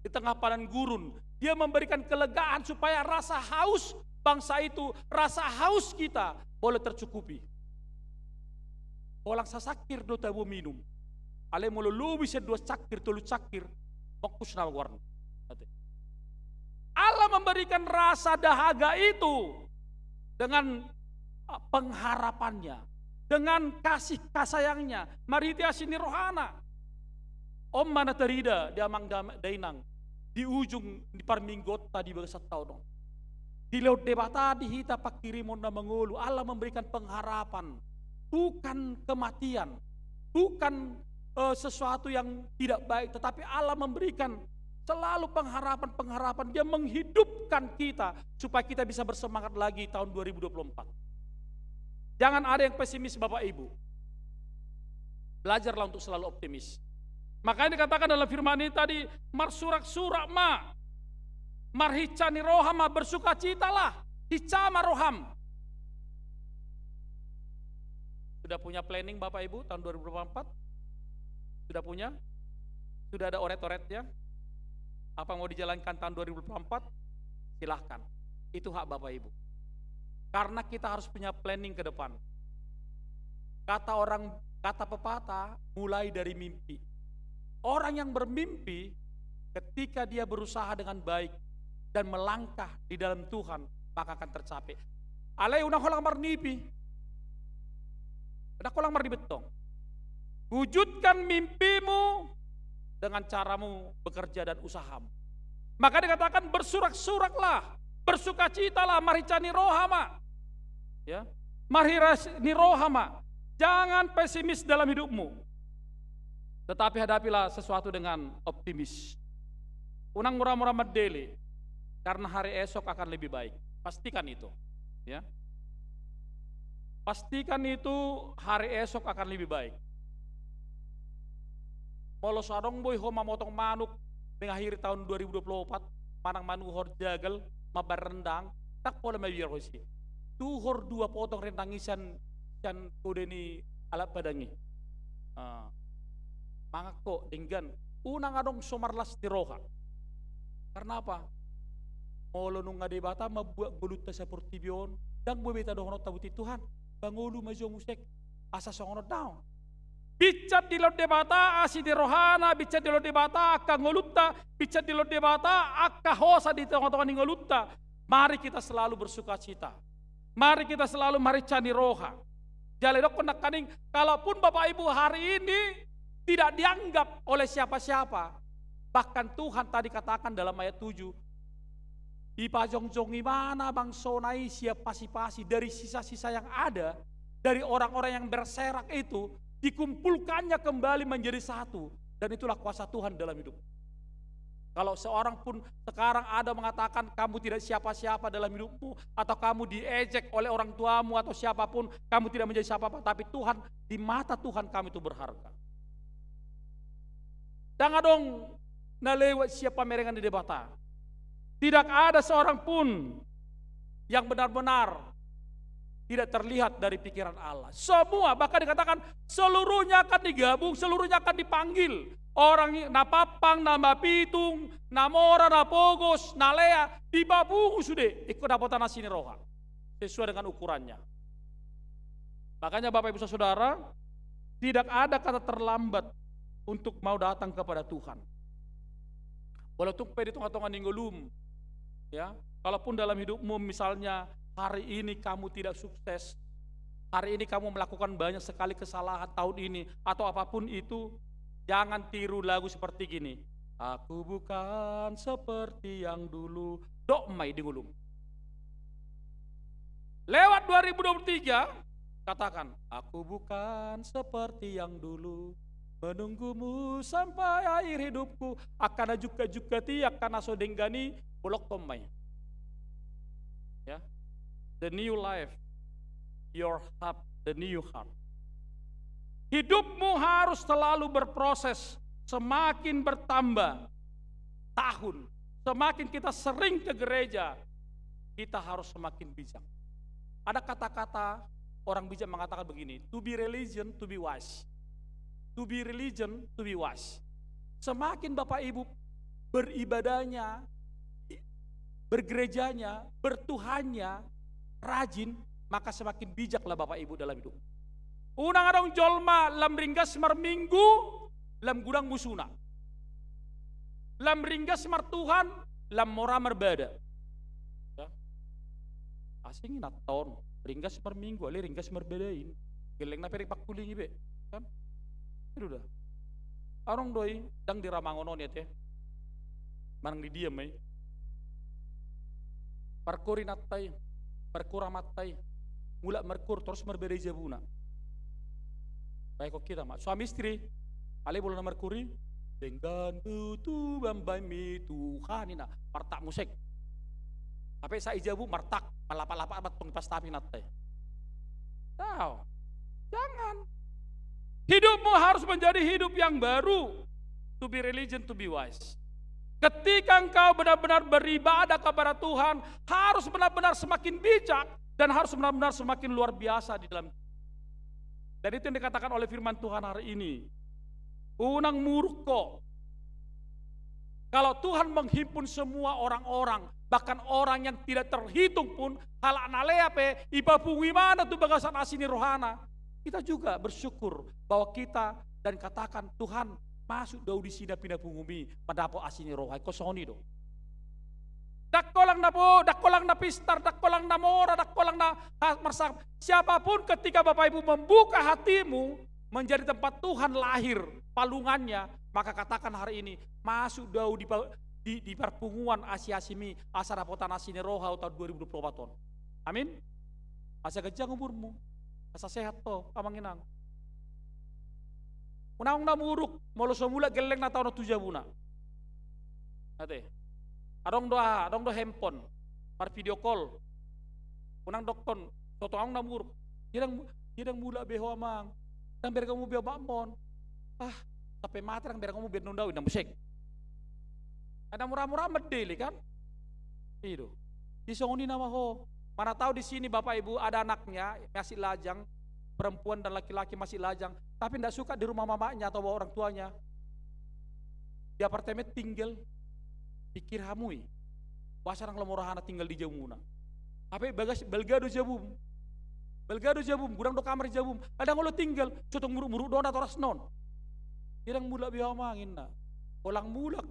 di tengah padang gurun. Dia memberikan kelegaan supaya rasa haus bangsa itu, rasa haus kita boleh tercukupi. Holan sacangkir do tabo minum. Alai molo lobi sian dua cangkir, tolu cangkir, mongkus nama goarna. Allah memberikan rasa dahaga itu dengan, ah, pengharapannya, dengan kasih kasayangnya, marhite asi ni rohana. On ma na tarida di amang da-, dainang, di ujung ni parmingguonta di bagasan taon on. Dilehon Debata di hita panghirimon na mangolu, Allah memberikan pengharapan, bukan kematian, bukan, eh, sesuatu yang tidak baik, tetapi Allah memberikan selalu pengharapan-pengharapan. Dia menghidupkan kita supaya kita bisa bersemangat lagi tahun dua ribu dua puluh empat. Jangan ada yang pesimis, Bapak Ibu. Belajarlah untuk selalu optimis. Makanya dikatakan dalam firman ini tadi, marsurak-surak ma, marhinsa ni roha ma, bersukacitalah, hinsa ma roham. Sudah punya planning Bapak Ibu tahun dua ribu dua puluh empat? Sudah punya? Sudah ada oret-oretnya? Apa mau dijalankan tahun dua ribu dua puluh empat? Silahkan. Itu hak Bapak Ibu. Karena kita harus punya planning ke depan. Kata orang, kata pepatah, mulai dari mimpi. Orang yang bermimpi, ketika dia berusaha dengan baik dan melangkah di dalam Tuhan, maka akan tercapai. Alai unang holan marmimpi. Unang holan marmimpi tong. Wujudkan mimpimu dengan caramu bekerja dan usahamu. Maka dikatakan, bersurak-suraklah, bersukacitalah, marhinsa ni roha ma. Ya, marhinsa ni roha ma. Jangan pesimis dalam hidupmu. Tetapi hadapilah sesuatu dengan optimis. Unang mura-mura mandele, karena hari esok akan lebih baik. Pastikan itu. Ya. Pastikan itu hari esok akan lebih baik. Molo so adong boi ho mamotong manuk mengakhiri tahun dua ribu dua puluh empat, manang manuhor jagal, mambaen rendang, ndang pola mabiar ho disi. Tuhor dua potong rendang i sian, sian kode ni alat padang i. Ah. Mangan ho, denggan. Unang adong so marlas ni roha. Karena apa? Molo nunga Debata mambuat ngolunta saportibi on, ndang boi be tadohononta boti, Tuhan, pangolu ma jo musek, asa songon on, daong. Binsan dilehon Debata asi ni rohana, binsan dilehon Debata angka ngolunta, binsan dilehon Debata angka hosa di tongatonga ni ngolunta. Mari kita selalu bersukacita. Mari kita selalu marinsa ni roha. Jala didokkon nangkaning, kalaupun Bapak Ibu hari ini tidak dianggap oleh siapa-siapa, bahkan Tuhan tadi katakan dalam ayat tujuh, dipajongjong ibana bangsona i sian pasipasi, dari sisa-sisa yang ada, dari orang-orang yang berserak itu, dikumpulkannya kembali menjadi satu. Dan itulah kuasa Tuhan dalam hidup. Kalau seorang pun sekarang ada mengatakan kamu tidak siapa-siapa dalam hidupmu, atau kamu diejek oleh orang tuamu atau siapapun, kamu tidak menjadi siapa-apa, tapi Tuhan, di mata Tuhan kamu itu berharga. Ndang adong na lewat sian pamerengan ni Debata. Tidak ada seorang pun yang benar-benar tidak terlihat dari pikiran Allah. Semua, bahkan dikatakan seluruhnya akan digabung, seluruhnya akan dipanggil. Orang i-, na pampang, na mapitung, na mora, na pogos, na lea, dipapungu sude ingkon dapotan asi ni roha. Sesuai dengan ukurannya. Makanya Bapak Ibu Saudara, tidak ada kata terlambat untuk mau datang kepada Tuhan. Walau tung pe di tongatonga ni ngolum, ya, kalaupun dalam hidupmu misalnya hari ini kamu tidak sukses, hari ini kamu melakukan banyak sekali kesalahan tahun ini, atau apapun itu, jangan tiru lagu seperti gini. Aku bukan seperti yang dulu. Dok ma i di ngolum. Lewat dua ribu dua puluh tiga, katakan, "Aku bukan seperti yang dulu, menunggumu sampai akhir hidupku." Angka na jungkat-jungkat i, angka na so denggan i, bolongkon ma i. Ya. The new life, your heart, the new heart. Hidupmu harus selalu berproses, semakin bertambah tahun, semakin kita sering ke gereja, kita harus semakin bijak. Ada kata-kata orang bijak mengatakan begini, "To be religion, to be wise." To be religion, to be wise. Semakin Bapak Ibu beribadahnya, i-, bergerejanya, bertuhannya, rajin, maka semakin bijaklah Bapak Ibu dalam hidup. Unang adong jolma lam ringgas marminggu, lam godang musuna. Lam ringgas martuhan, lam mora marbada. Ya. Asing inanta on, ringgas marminggu, alai ringgas marbada i. Gellengna pe dipangkulingi be, kan? Itu dah. Adong do i, ndang di Ramangon on i ate. Manang di dia ma i. Markur inanta i, markur amanta i. Mulak markur, torus marbada i jabuna. Baen hita ma. Suami istri, alai bolon na markur i, "Denggan do tubuhmu bahen-Mu Tuhan," ninna. Martak muse. Hape sahat i jabu martak, malapak-lapak ma tong ipas tapi inanta i. Tahu. Jangan. Hidupmu harus menjadi hidup yang baru. To be religion, to be wise. Ketika engkau benar-benar beribadah kepada Tuhan, harus benar-benar semakin bijak dan harus benar-benar semakin luar biasa di dalam. Dan itu yang dikatakan oleh firman Tuhan hari ini. Unang muruk ho. Kalau Tuhan menghimpun semua orang-orang, bahkan orang yang tidak terhitung pun, halak na lea pe, ipapungu ibana tu bagasan asi ni rohana. Kita juga bersyukur bahwa kita dan katakan, "Tuhan, masuk do ahu di si na pinapunguMi, mandapot asi ni roha." Ingkon songon i do. Ndang holan na bo-, ndang holan na pistar, ndang holan na mora, ndang holan na ha-, marsangap. Siapapun ketika Bapak Ibu membuka hatimu, menjadi tempat Tuhan lahir palungannya, maka katakan hari ini, "Masuk do ahu di pa-, di, di parpunguan asi-asiMi, asa dapotan asi ni roha ahu tahun dua ribu dua puluh empat on." Amin. Asa ganjang umurmu, asa sehat ho, amang inang. Unang na muruk, molo so mulak gellengna taonon tu jabuna. Ate. Adong do aha, adong do handphone, mar video call. Unang dokkon, "Sotung ahu na muruk." "Dia ndang, dia ndang mulak be ho, amang. Ndang bereng hamu be omakmu on." "Ah, sampe mate ndang bereng hamu be annon ahu," ninna muse. Ai na mura-mura mandele, kan? I do. Jadi songon i nama ho. Mana tahu di sini Bapak Ibu ada anaknya masih lajang, perempuan dan laki-laki masih lajang, tapi ndak suka di rumah mamanya atau orang tuanya. Di apartemen tinggal, pikir hamu i. Boasa ndang lomo rohana tinggal di jabuna. Hape bagas, balga do jabum. Balga do jabum, godang do kamar di jabum. Ndang olo tinggal, so tung muruk-muruk do natorasna on. Ndang mulak be ho amang, ninna. Holan mulak.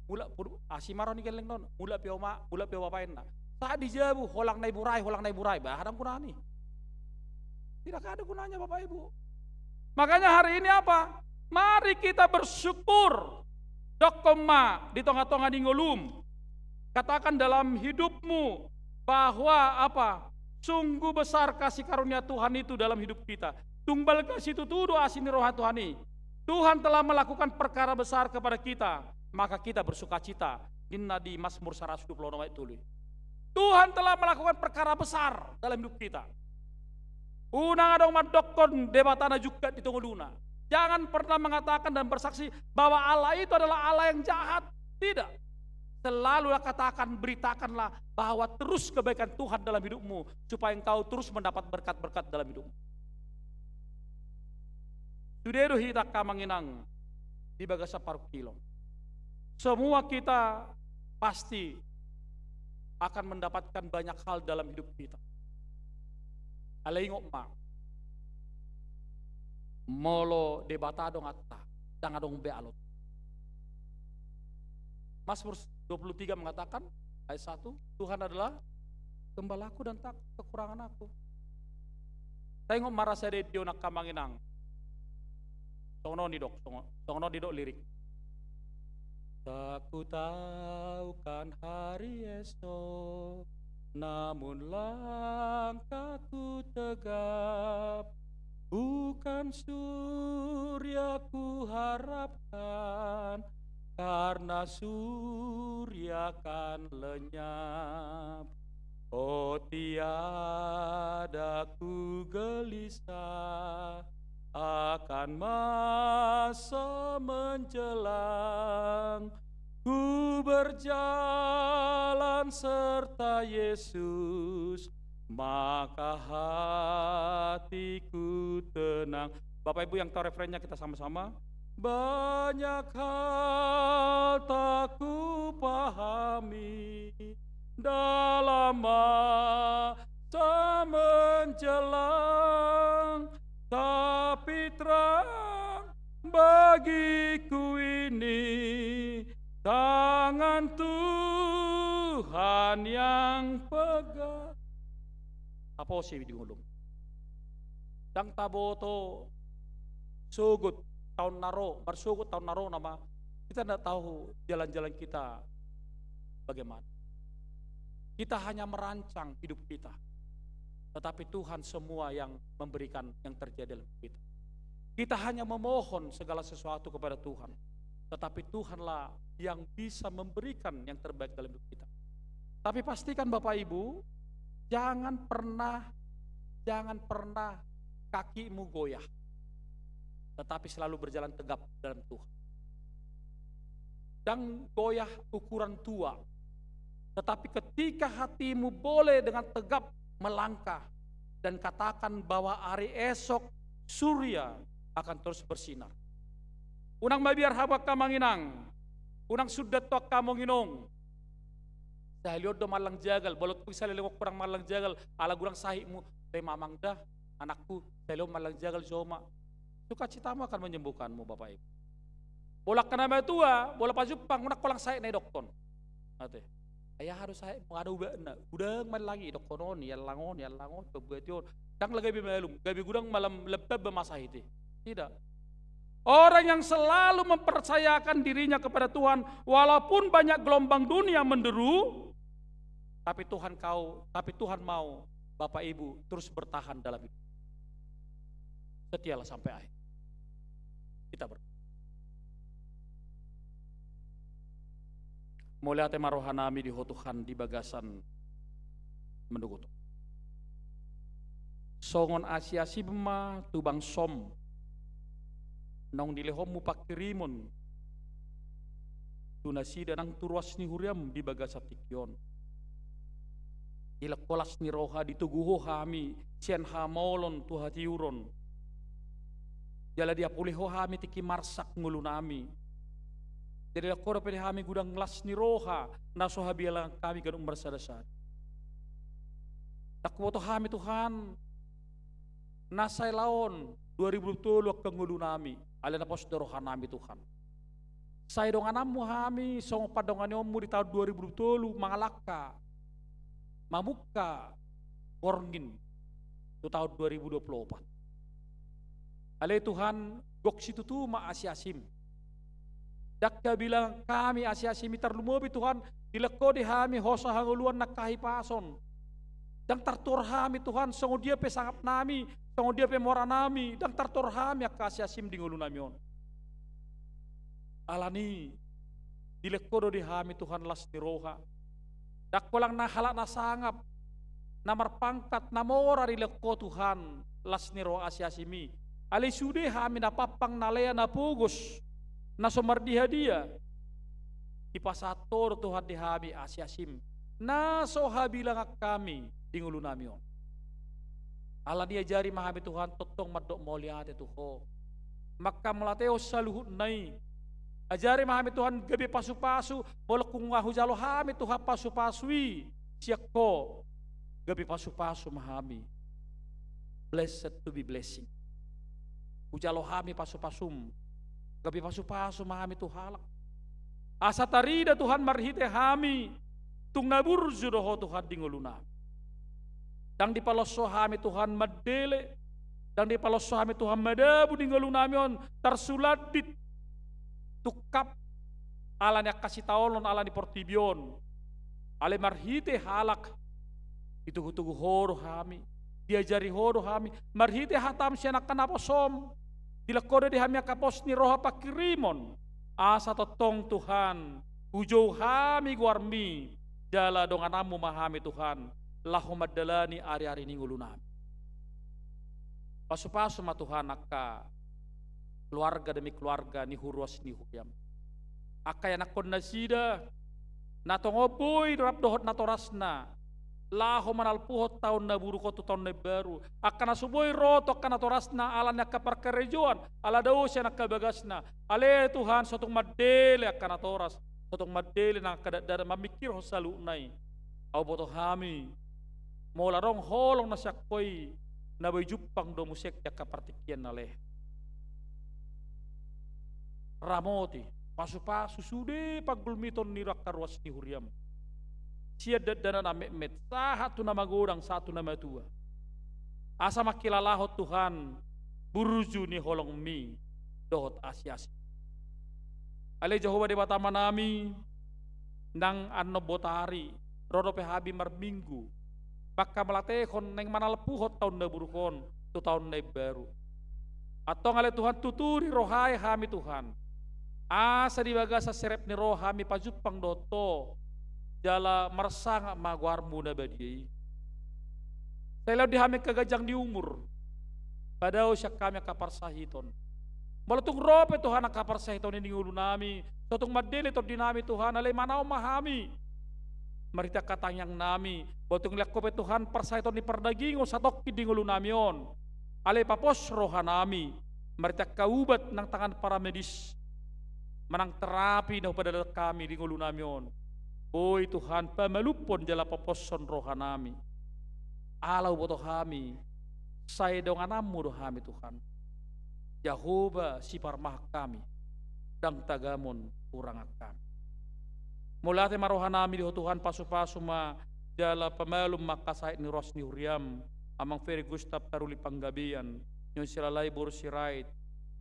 Mulak pur-, asi ma ro ni gelleng on. Mulak be ho ma, mulak be ho bapa, ninna. Sahat di jabu, holan na iburai, holan na iburai. Bah, ndang gunana i. Tidak ada gunanya, Bapak Ibu. Makanya hari ini apa? Mari kita bersyukur. Dokkon ma di tonga-tonga ni ngolum. Katakan dalam hidupmu bahwa apa? Sungguh besar kasih karunia Tuhan itu dalam hidup kita. Tung balga situtu do asi ni roha Tuhan i. Tuhan telah melakukan perkara besar kepada kita, maka kita bersukacita. Ninna di Mazmur saratus dua puluh onom ayat tolu. Tuhan telah melakukan perkara besar dalam hidup kita. Unang adong mandokkon Debata na jungkat di tonga ngoluna. Jangan pernah mengatakan dan bersaksi bahwa Allah itu adalah Allah yang jahat. Tidak. Selalulah katakan, beritakanlah bahwa terus kebaikan Tuhan dalam hidupmu, supaya engkau terus mendapat berkat-berkat dalam hidupmu. Sude do hita angka amang inang di bagasan parungkilon. Semua kita pasti akan mendapatkan banyak hal dalam hidup kita. Alai ingot ma, molo Debata donganta, ndang adong be alot. Mazmur dua puluh tiga mengatakan, ayat satu, Tuhan adalah gembalaku dan tak kekurangan aku. Taingot ma ra sada ende on angka amang inang. Songon on didok, songon, songon on didok lirik. Tak kutahukan hari esok, namun langkahku tegap. Bukan surya kuharapkan, karena surya kan lenyap. Oh, tiada ku gelisah akan masa menjelang. Ku berjalan serta Yesus, maka hatiku tenang. Bapak Ibu yang tahu refrennya, kita sama-sama. Banyak hal tak kupahami dalam masa menjelang, tapi terang bagiku ini tangan Tuhan yang pegang. Aposi di ngolum. Ndang taboto sogot taon na ro, marsogot taon na ro nama, kita ndak tahu jalan-jalan kita bagaimana. Kita hanya merancang hidup kita, tetapi Tuhan semua yang memberikan yang terjadi dalam hidup kita. Kita hanya memohon segala sesuatu kepada Tuhan, tetapi Tuhanlah yang bisa memberikan yang terbaik dalam hidup kita. Tapi pastikan Bapak Ibu, jangan pernah, jangan pernah kakimu goyah, tetapi selalu berjalan tegap dalam Tuhan. Ndang goyah ukuran tua, tetapi ketika hatimu boleh dengan tegap melangkah dan katakan bahwa hari esok surya akan terus bersinar. Unang mabiar hamu angka amang inang, unang sundat tu angka among inong. Sahali on do mallang jagal, bolon tung sahali on godang mallang jagal, ala godang sahitmu, te mamang da, anakku, sahali on mallang jagal jo ma. Sukacitamu akan menyembuhkanmu, Bapak Ibu. Molo angka na matua, molo pajumpang, unang holan sahit na idokkon. Ate. Ai aha do sahitmu, adong ubatna. Godang mallang i, idokkon on, iallang on, iallang on, pambuati on. Ndang lagi be malum, gabe godang malam lam tamba masahit i. Tidak. Orang yang selalu mempercayakan dirinya kepada Tuhan, walaupun banyak gelombang dunia menderu, tapi Tuhan kau, tapi Tuhan mau Bapak Ibu terus bertahan dalam hidup. Setialah sampai akhir. Kita ber- Mauliate ma rohanami di Ho Tuhan di bagasan manogot on. Songon asi-asim ma tu bangsom, naung dilehonmu pangkirimon tu nasida nang tu ruas ni huriam di bagasan tingki on. Dilehon ho las ni roha, ditogu ho hami sian hamaolon tu hatiuron. Jala diapuli ho hami tingki marsak ngolunami. Jadi dilehon ho dope di hami godang las ni roha na so habialangan hami ganup marsada-sada. Ndang huboto hami Tuhan, Na sai laon dua ribu dua puluh tolu angka ngolunami, alai na pos do rohanami Tuhan. Sai dongananmu hami songon pandonganionmu di taon dua ribu dua puluh tolu, mangalangka, mamungka borngin tu taon dua ribu dua puluh opat. Ale Tuhan, gok situtu ma asi-asim. Ndang habilangan hami asi-asimi, tarlumobi Tuhan, dilehon Ho di hami hosa hangoluan nang hahipason. Ndang tartuhor hami Tuhan, songon dia pe sangapnami, songon dia pe moranami, ndang tartuhor hami angka asi-asim di ngolunami on. Alani, dilehon Ho do di hami Tuhan las ni roha. Ndang holan na halak na sangap, na marpangkat, na mora dilehon Ho Tuhan las ni roha asi-asimi. Alai sude hami na pampang, na lea, na pogos, na so mardia-dia. Dipasahat Ho do Tuhan di hami asi-asim, na so habilangan hami di ngolunami on. Alani ajari ma hami Tuhan tongtong mandok mauliate tu Ho. Manghamauliatehon saluhutna i. Ajari ma hami Tuhan gabe pasu-pasu, molo tung hujalo hami Tuhan pasu-pasu i sian Ho, gabe pasu-pasu ma hami. Blessed to be blessing. Hujalo hami pasu-pasum, gabe pasu-pasu ma hami tu halak. Asa tarida Tuhan marhite hami, tung na burju do Ho Tuhan di ngolunami. Ndang dipaloas Ho hami Tuhan mandele, ndang dipaloas Ho hami Tuhan madabu di ngolunami on, tarsulandit, tungkap, alani angka sitaonon, alani portibi on. Alai marhite halak, ditogu-togu Ho do hami, diajari Ho do hami, marhite hatam sian angka naposom, dilehon Ho do di hami angka pos ni roha pangkirimon, asa tongtong Tuhan, hujou hami goarmi, jala dongananmu ma hami Tuhan, laho mandalani ari-ari ni ngolunami. Pasu-pasu ma Tuhan angka keluarga demi keluarga ni huruas ni huriam. Angka ianakkon nasida, na tongon boi rap dohot natorasna, laho manalpuhon taon na buruk on tu taon na imbaru. Angka na so boi ro tu angka natorasna, alani angka parkarejoan, ala dao sian angka bagasna. Ale Tuhan, so tung mandele angka natoras, so tung mandele nang angka dakdanak mamingkirhon saluhutna i. Ai huboto hami, molo adong holong na sian Ho i, na boi jumpang do muse di angka partingkian na lehon. Ramoti, pasu-pasu sude panggulmiton ni angka ruas ni huriam. Sian dakdanak na metmet, sahat tu na magodang, sahat tu na matua. Asa mangkilalahon Tuhan, burju ni holongmi, dohot asi-asi. Ale Jahowa Debata Amanami, nang annon botari, ro dope hami marminggu, manghamauliatehon naeng manalpuhon taon na buruk on, tu taon na imbaru. Antong ale Tuhan, tuturi rohai hami Tuhan. Asa di bagasan serep ni roha hami pajumpang dohot Ho, jala marsangap ma goarmu na badia i. Sai laon di hami angka ganjang ni umur, padao sian hami angka parsahiton. Molo tung ro pe Tuhan angka parsahiton i di ngolunami, so tung mandele tondinami Tuhan, ale manaon ma hami. Marhite angka tangiangnami, molo tung lean Ho pe Tuhan parsahiton ni pardagingon satongkin di ngolunami on, ale papos rohanami, marhite angka ubat nang tangan paramedis, manang terapi na hupadalani hami di ngolunami on. Boi Tuhan pamalumhon jala paposhon rohanami. Ala huboto hami, sai dongananmu do hami Tuhan. Jahowa siparmahan hami, ndang tagamon hurangan hami. Mauliate ma rohanami di Ho Tuhan, pasu-pasu ma jala pamalum ma angka sahit ni ruas ni huriam, Amang Ferry Gustav Taruli Panggabean, Nyonya Silalai boru Sirait,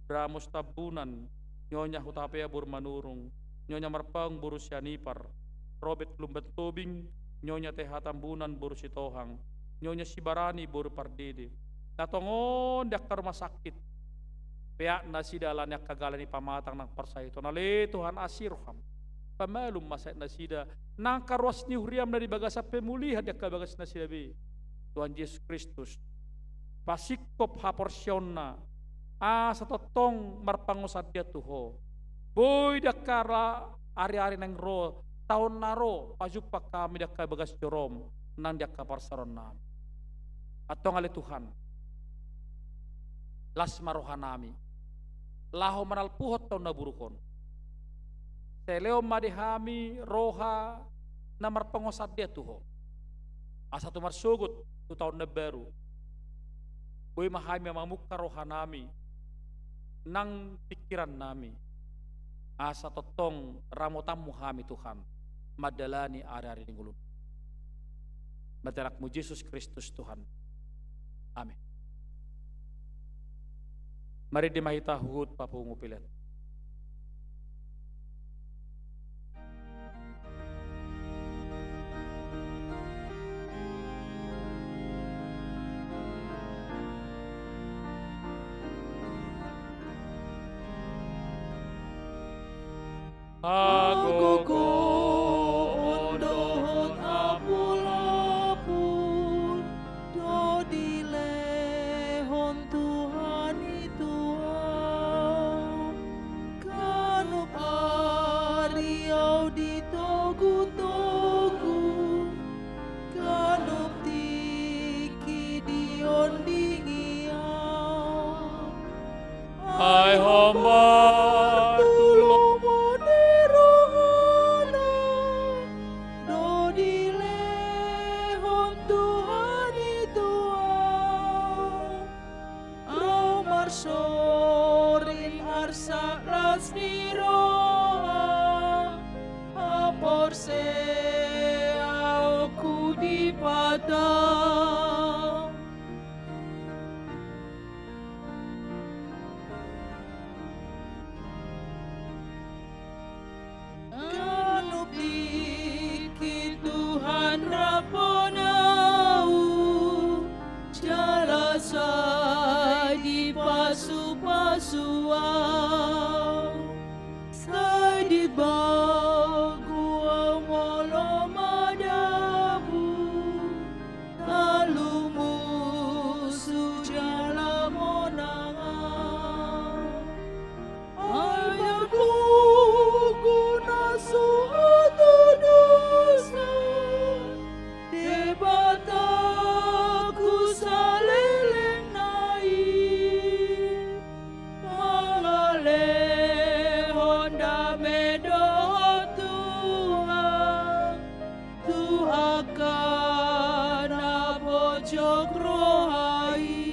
Bramos Tambunan, Nyonya Hutapea boru Manurung, Nyonya Marpaung boru Sianipar, Robert Lumban Tobing, Nyonya T H Tambunan boru Sitohang, Nyonya Sibarani boru Pardede. Na tongon di angka rumah sakit, peak nasida alani angka gala ni pamatang nang parsahiton, ale Tuhan asi roham. Pamalum ma sahit nasida, nang angka ruas ni huriam na di bagasan pemulihan di angka bagas nasida be. Tuhan Jesus Kristus, pasingkop haporseaonna, asa tongtong marpangunsandean tu Ho. Boi di angka ra-, ari-ari naeng ro, taon na ro, pajumpang hami di angka bagas jorom, nang di angka parsaorannami. Antong ale Tuhan, las ma rohanami, laho manalpuhon taon na buruk on. Sai lehon ma di hami roha na marpangunsandean tu Ho, asa tung marsogot tu taon na baru, Boi ma hami mamungka rohanami nang pingkirannami, asa tongtong ramotanmu hami Tuhan mandalani ari-ari ni ngolunami. Marhite anakmu Jesus Kristus Tuhan. Amin. Marende ma hita huhut papungu pelean. Hagogoon dohot apul-apul do dilehon Tuhan i tu ahu. Ganup ari ahu ditogu-togu, ganup tingki diondingi ahu. Ai hombar tu lomo ni rohana do dilehon Tuhan i tu ahu. Ahu marsoring arsak las ni roha, haporseaonku di Debata. Ganup tingki Tuhan rap dohot ahu, jala sai dipasu-pasu ahu. Sai dibagu ahu molo madabu, talu musu jala monang ahu. Ai ndang gogo na so hatudosan Debataku saleleng na i, mangalehon dame dohot Tuhan tu angka na pojok roha i.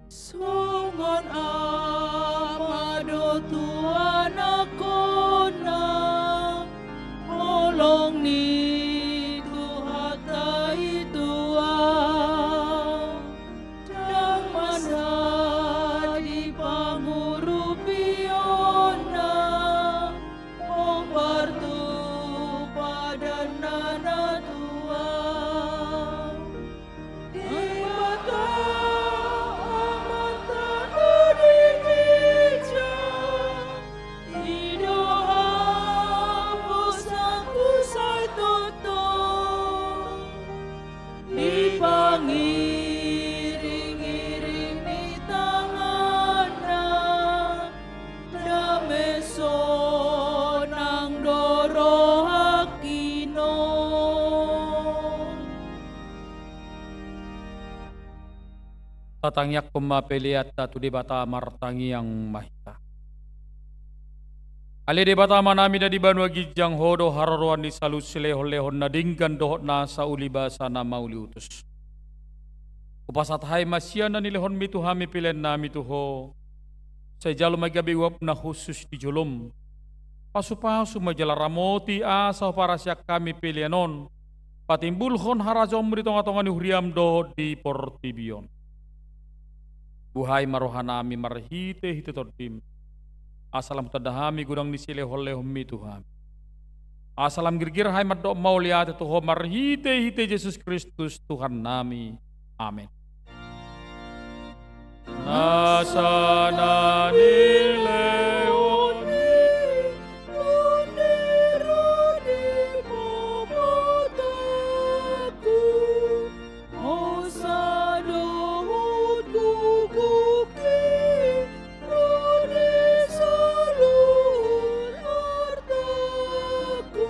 Songon ama do tu anakkonna, holong ni Tuhanta i tu ahu. Ndang manjadi pangurupionna, hombar tu padan na tua. Debata Amanta na di ginjang, i do haposanku sai tongtong. Dipangiring-iring ni tanganna, dame sonang do rohangki on. Tatangiangkon ma peleanta tu Debata, martangiang ma hita. Ale Debata Amanami na di banua ginjang, Ho do haroroan ni saluhut silehon-lehon na denggan dohot nasa uli basa na mauliutus. Hupasahat hami ma sian na nilehonmi tu hami peleannami tu Ho. Sai jalo ma i gabe uap na hushus di jolom. Pasu-pasu ma i jala ramoti asa huparasian hami pelean on patimbulhon harajaonmu di tonga-tonga ni huriam dohot di portibi on. Buhai ma rohanami marhite-hite Tondim, asa lam hutanda hami godang ni silehon-lehonmi tu hami. Asa lam girgir hami mandok mauliate tu Ho marhitehite Jesus Kristus Tuhannami. Amen. Nasa na nilehon ni, na nilehon ni Pamotakku, hosa dohot gugukki, na di saluhut artangku.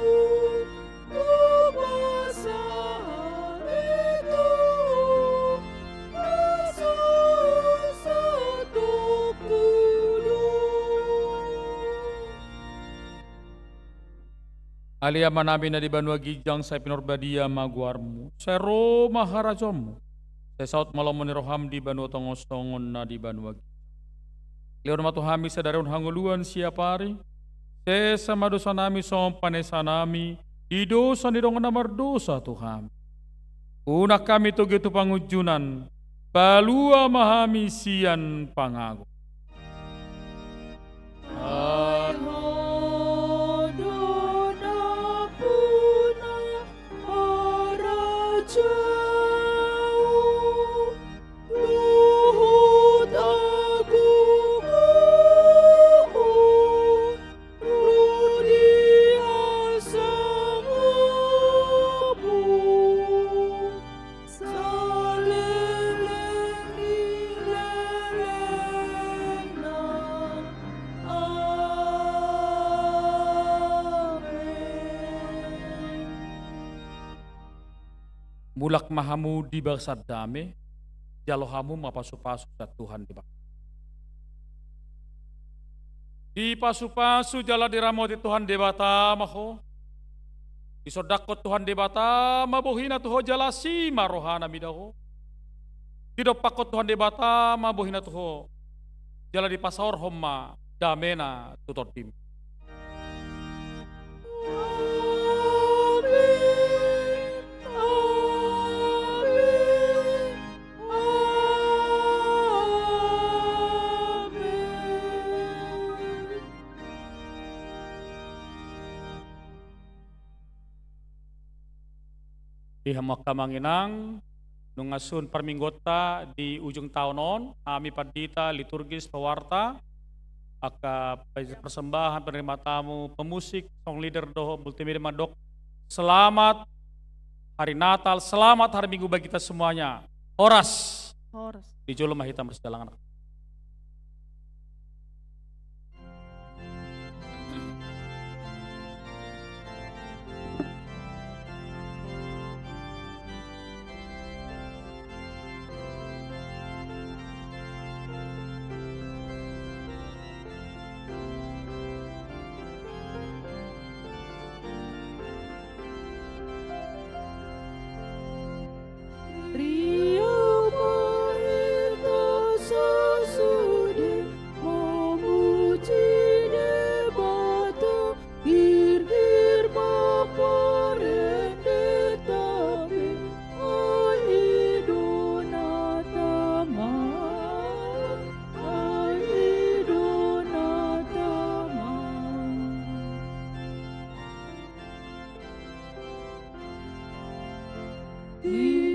Ale Amanami na di banua ginjang, sai pinarbadia ma goarmu, sai ro ma harajaonmu, sai saut ma lomo ni roham di banua tonga on songon na di banua ginjang. Lehon ma tu hami sadari on hangoluan siapari, sesa ma dosanami songon panesanami di dosa ni dongan na mardosa tu hami. Unang hami togihon tu pangunjunan, palua ma hami sian pangago. Ai Ho do nampuna, harajaon dohot agogo on ro di hasangapon saleleng ni lelengna. Amen. Mulak ma hamu di bagasan dame, jalo hamu ma pasupasu sian Tuhan Debata. Dipasupasu jala diramoti Tuhan Debata ma ho. Disondangkon Tuhan Debata ma bohina tu ho jala asi ma rohana mida ho. Didompakkon Tuhan Debata ma bohina tu ho jala dipasaorhon ma damena tu tondim. Amen. Amen. Amen. Di hamu angka amang inang, nunga sun parmingguonta di ujung taon on, hami pandita, liturgis, pewarta, angka persembahan, penerima tamu, pemusik, song leader dohot multimedia mandok, selamat hari Natal, selamat hari Minggu bagi kita semuanya. Horas. Horas. Di jolo ma hita marsidalangan. Riap ma hita sasude mamuji Debata, girgir ma parende ta be, ai i do na tama, ai i do na tama. Di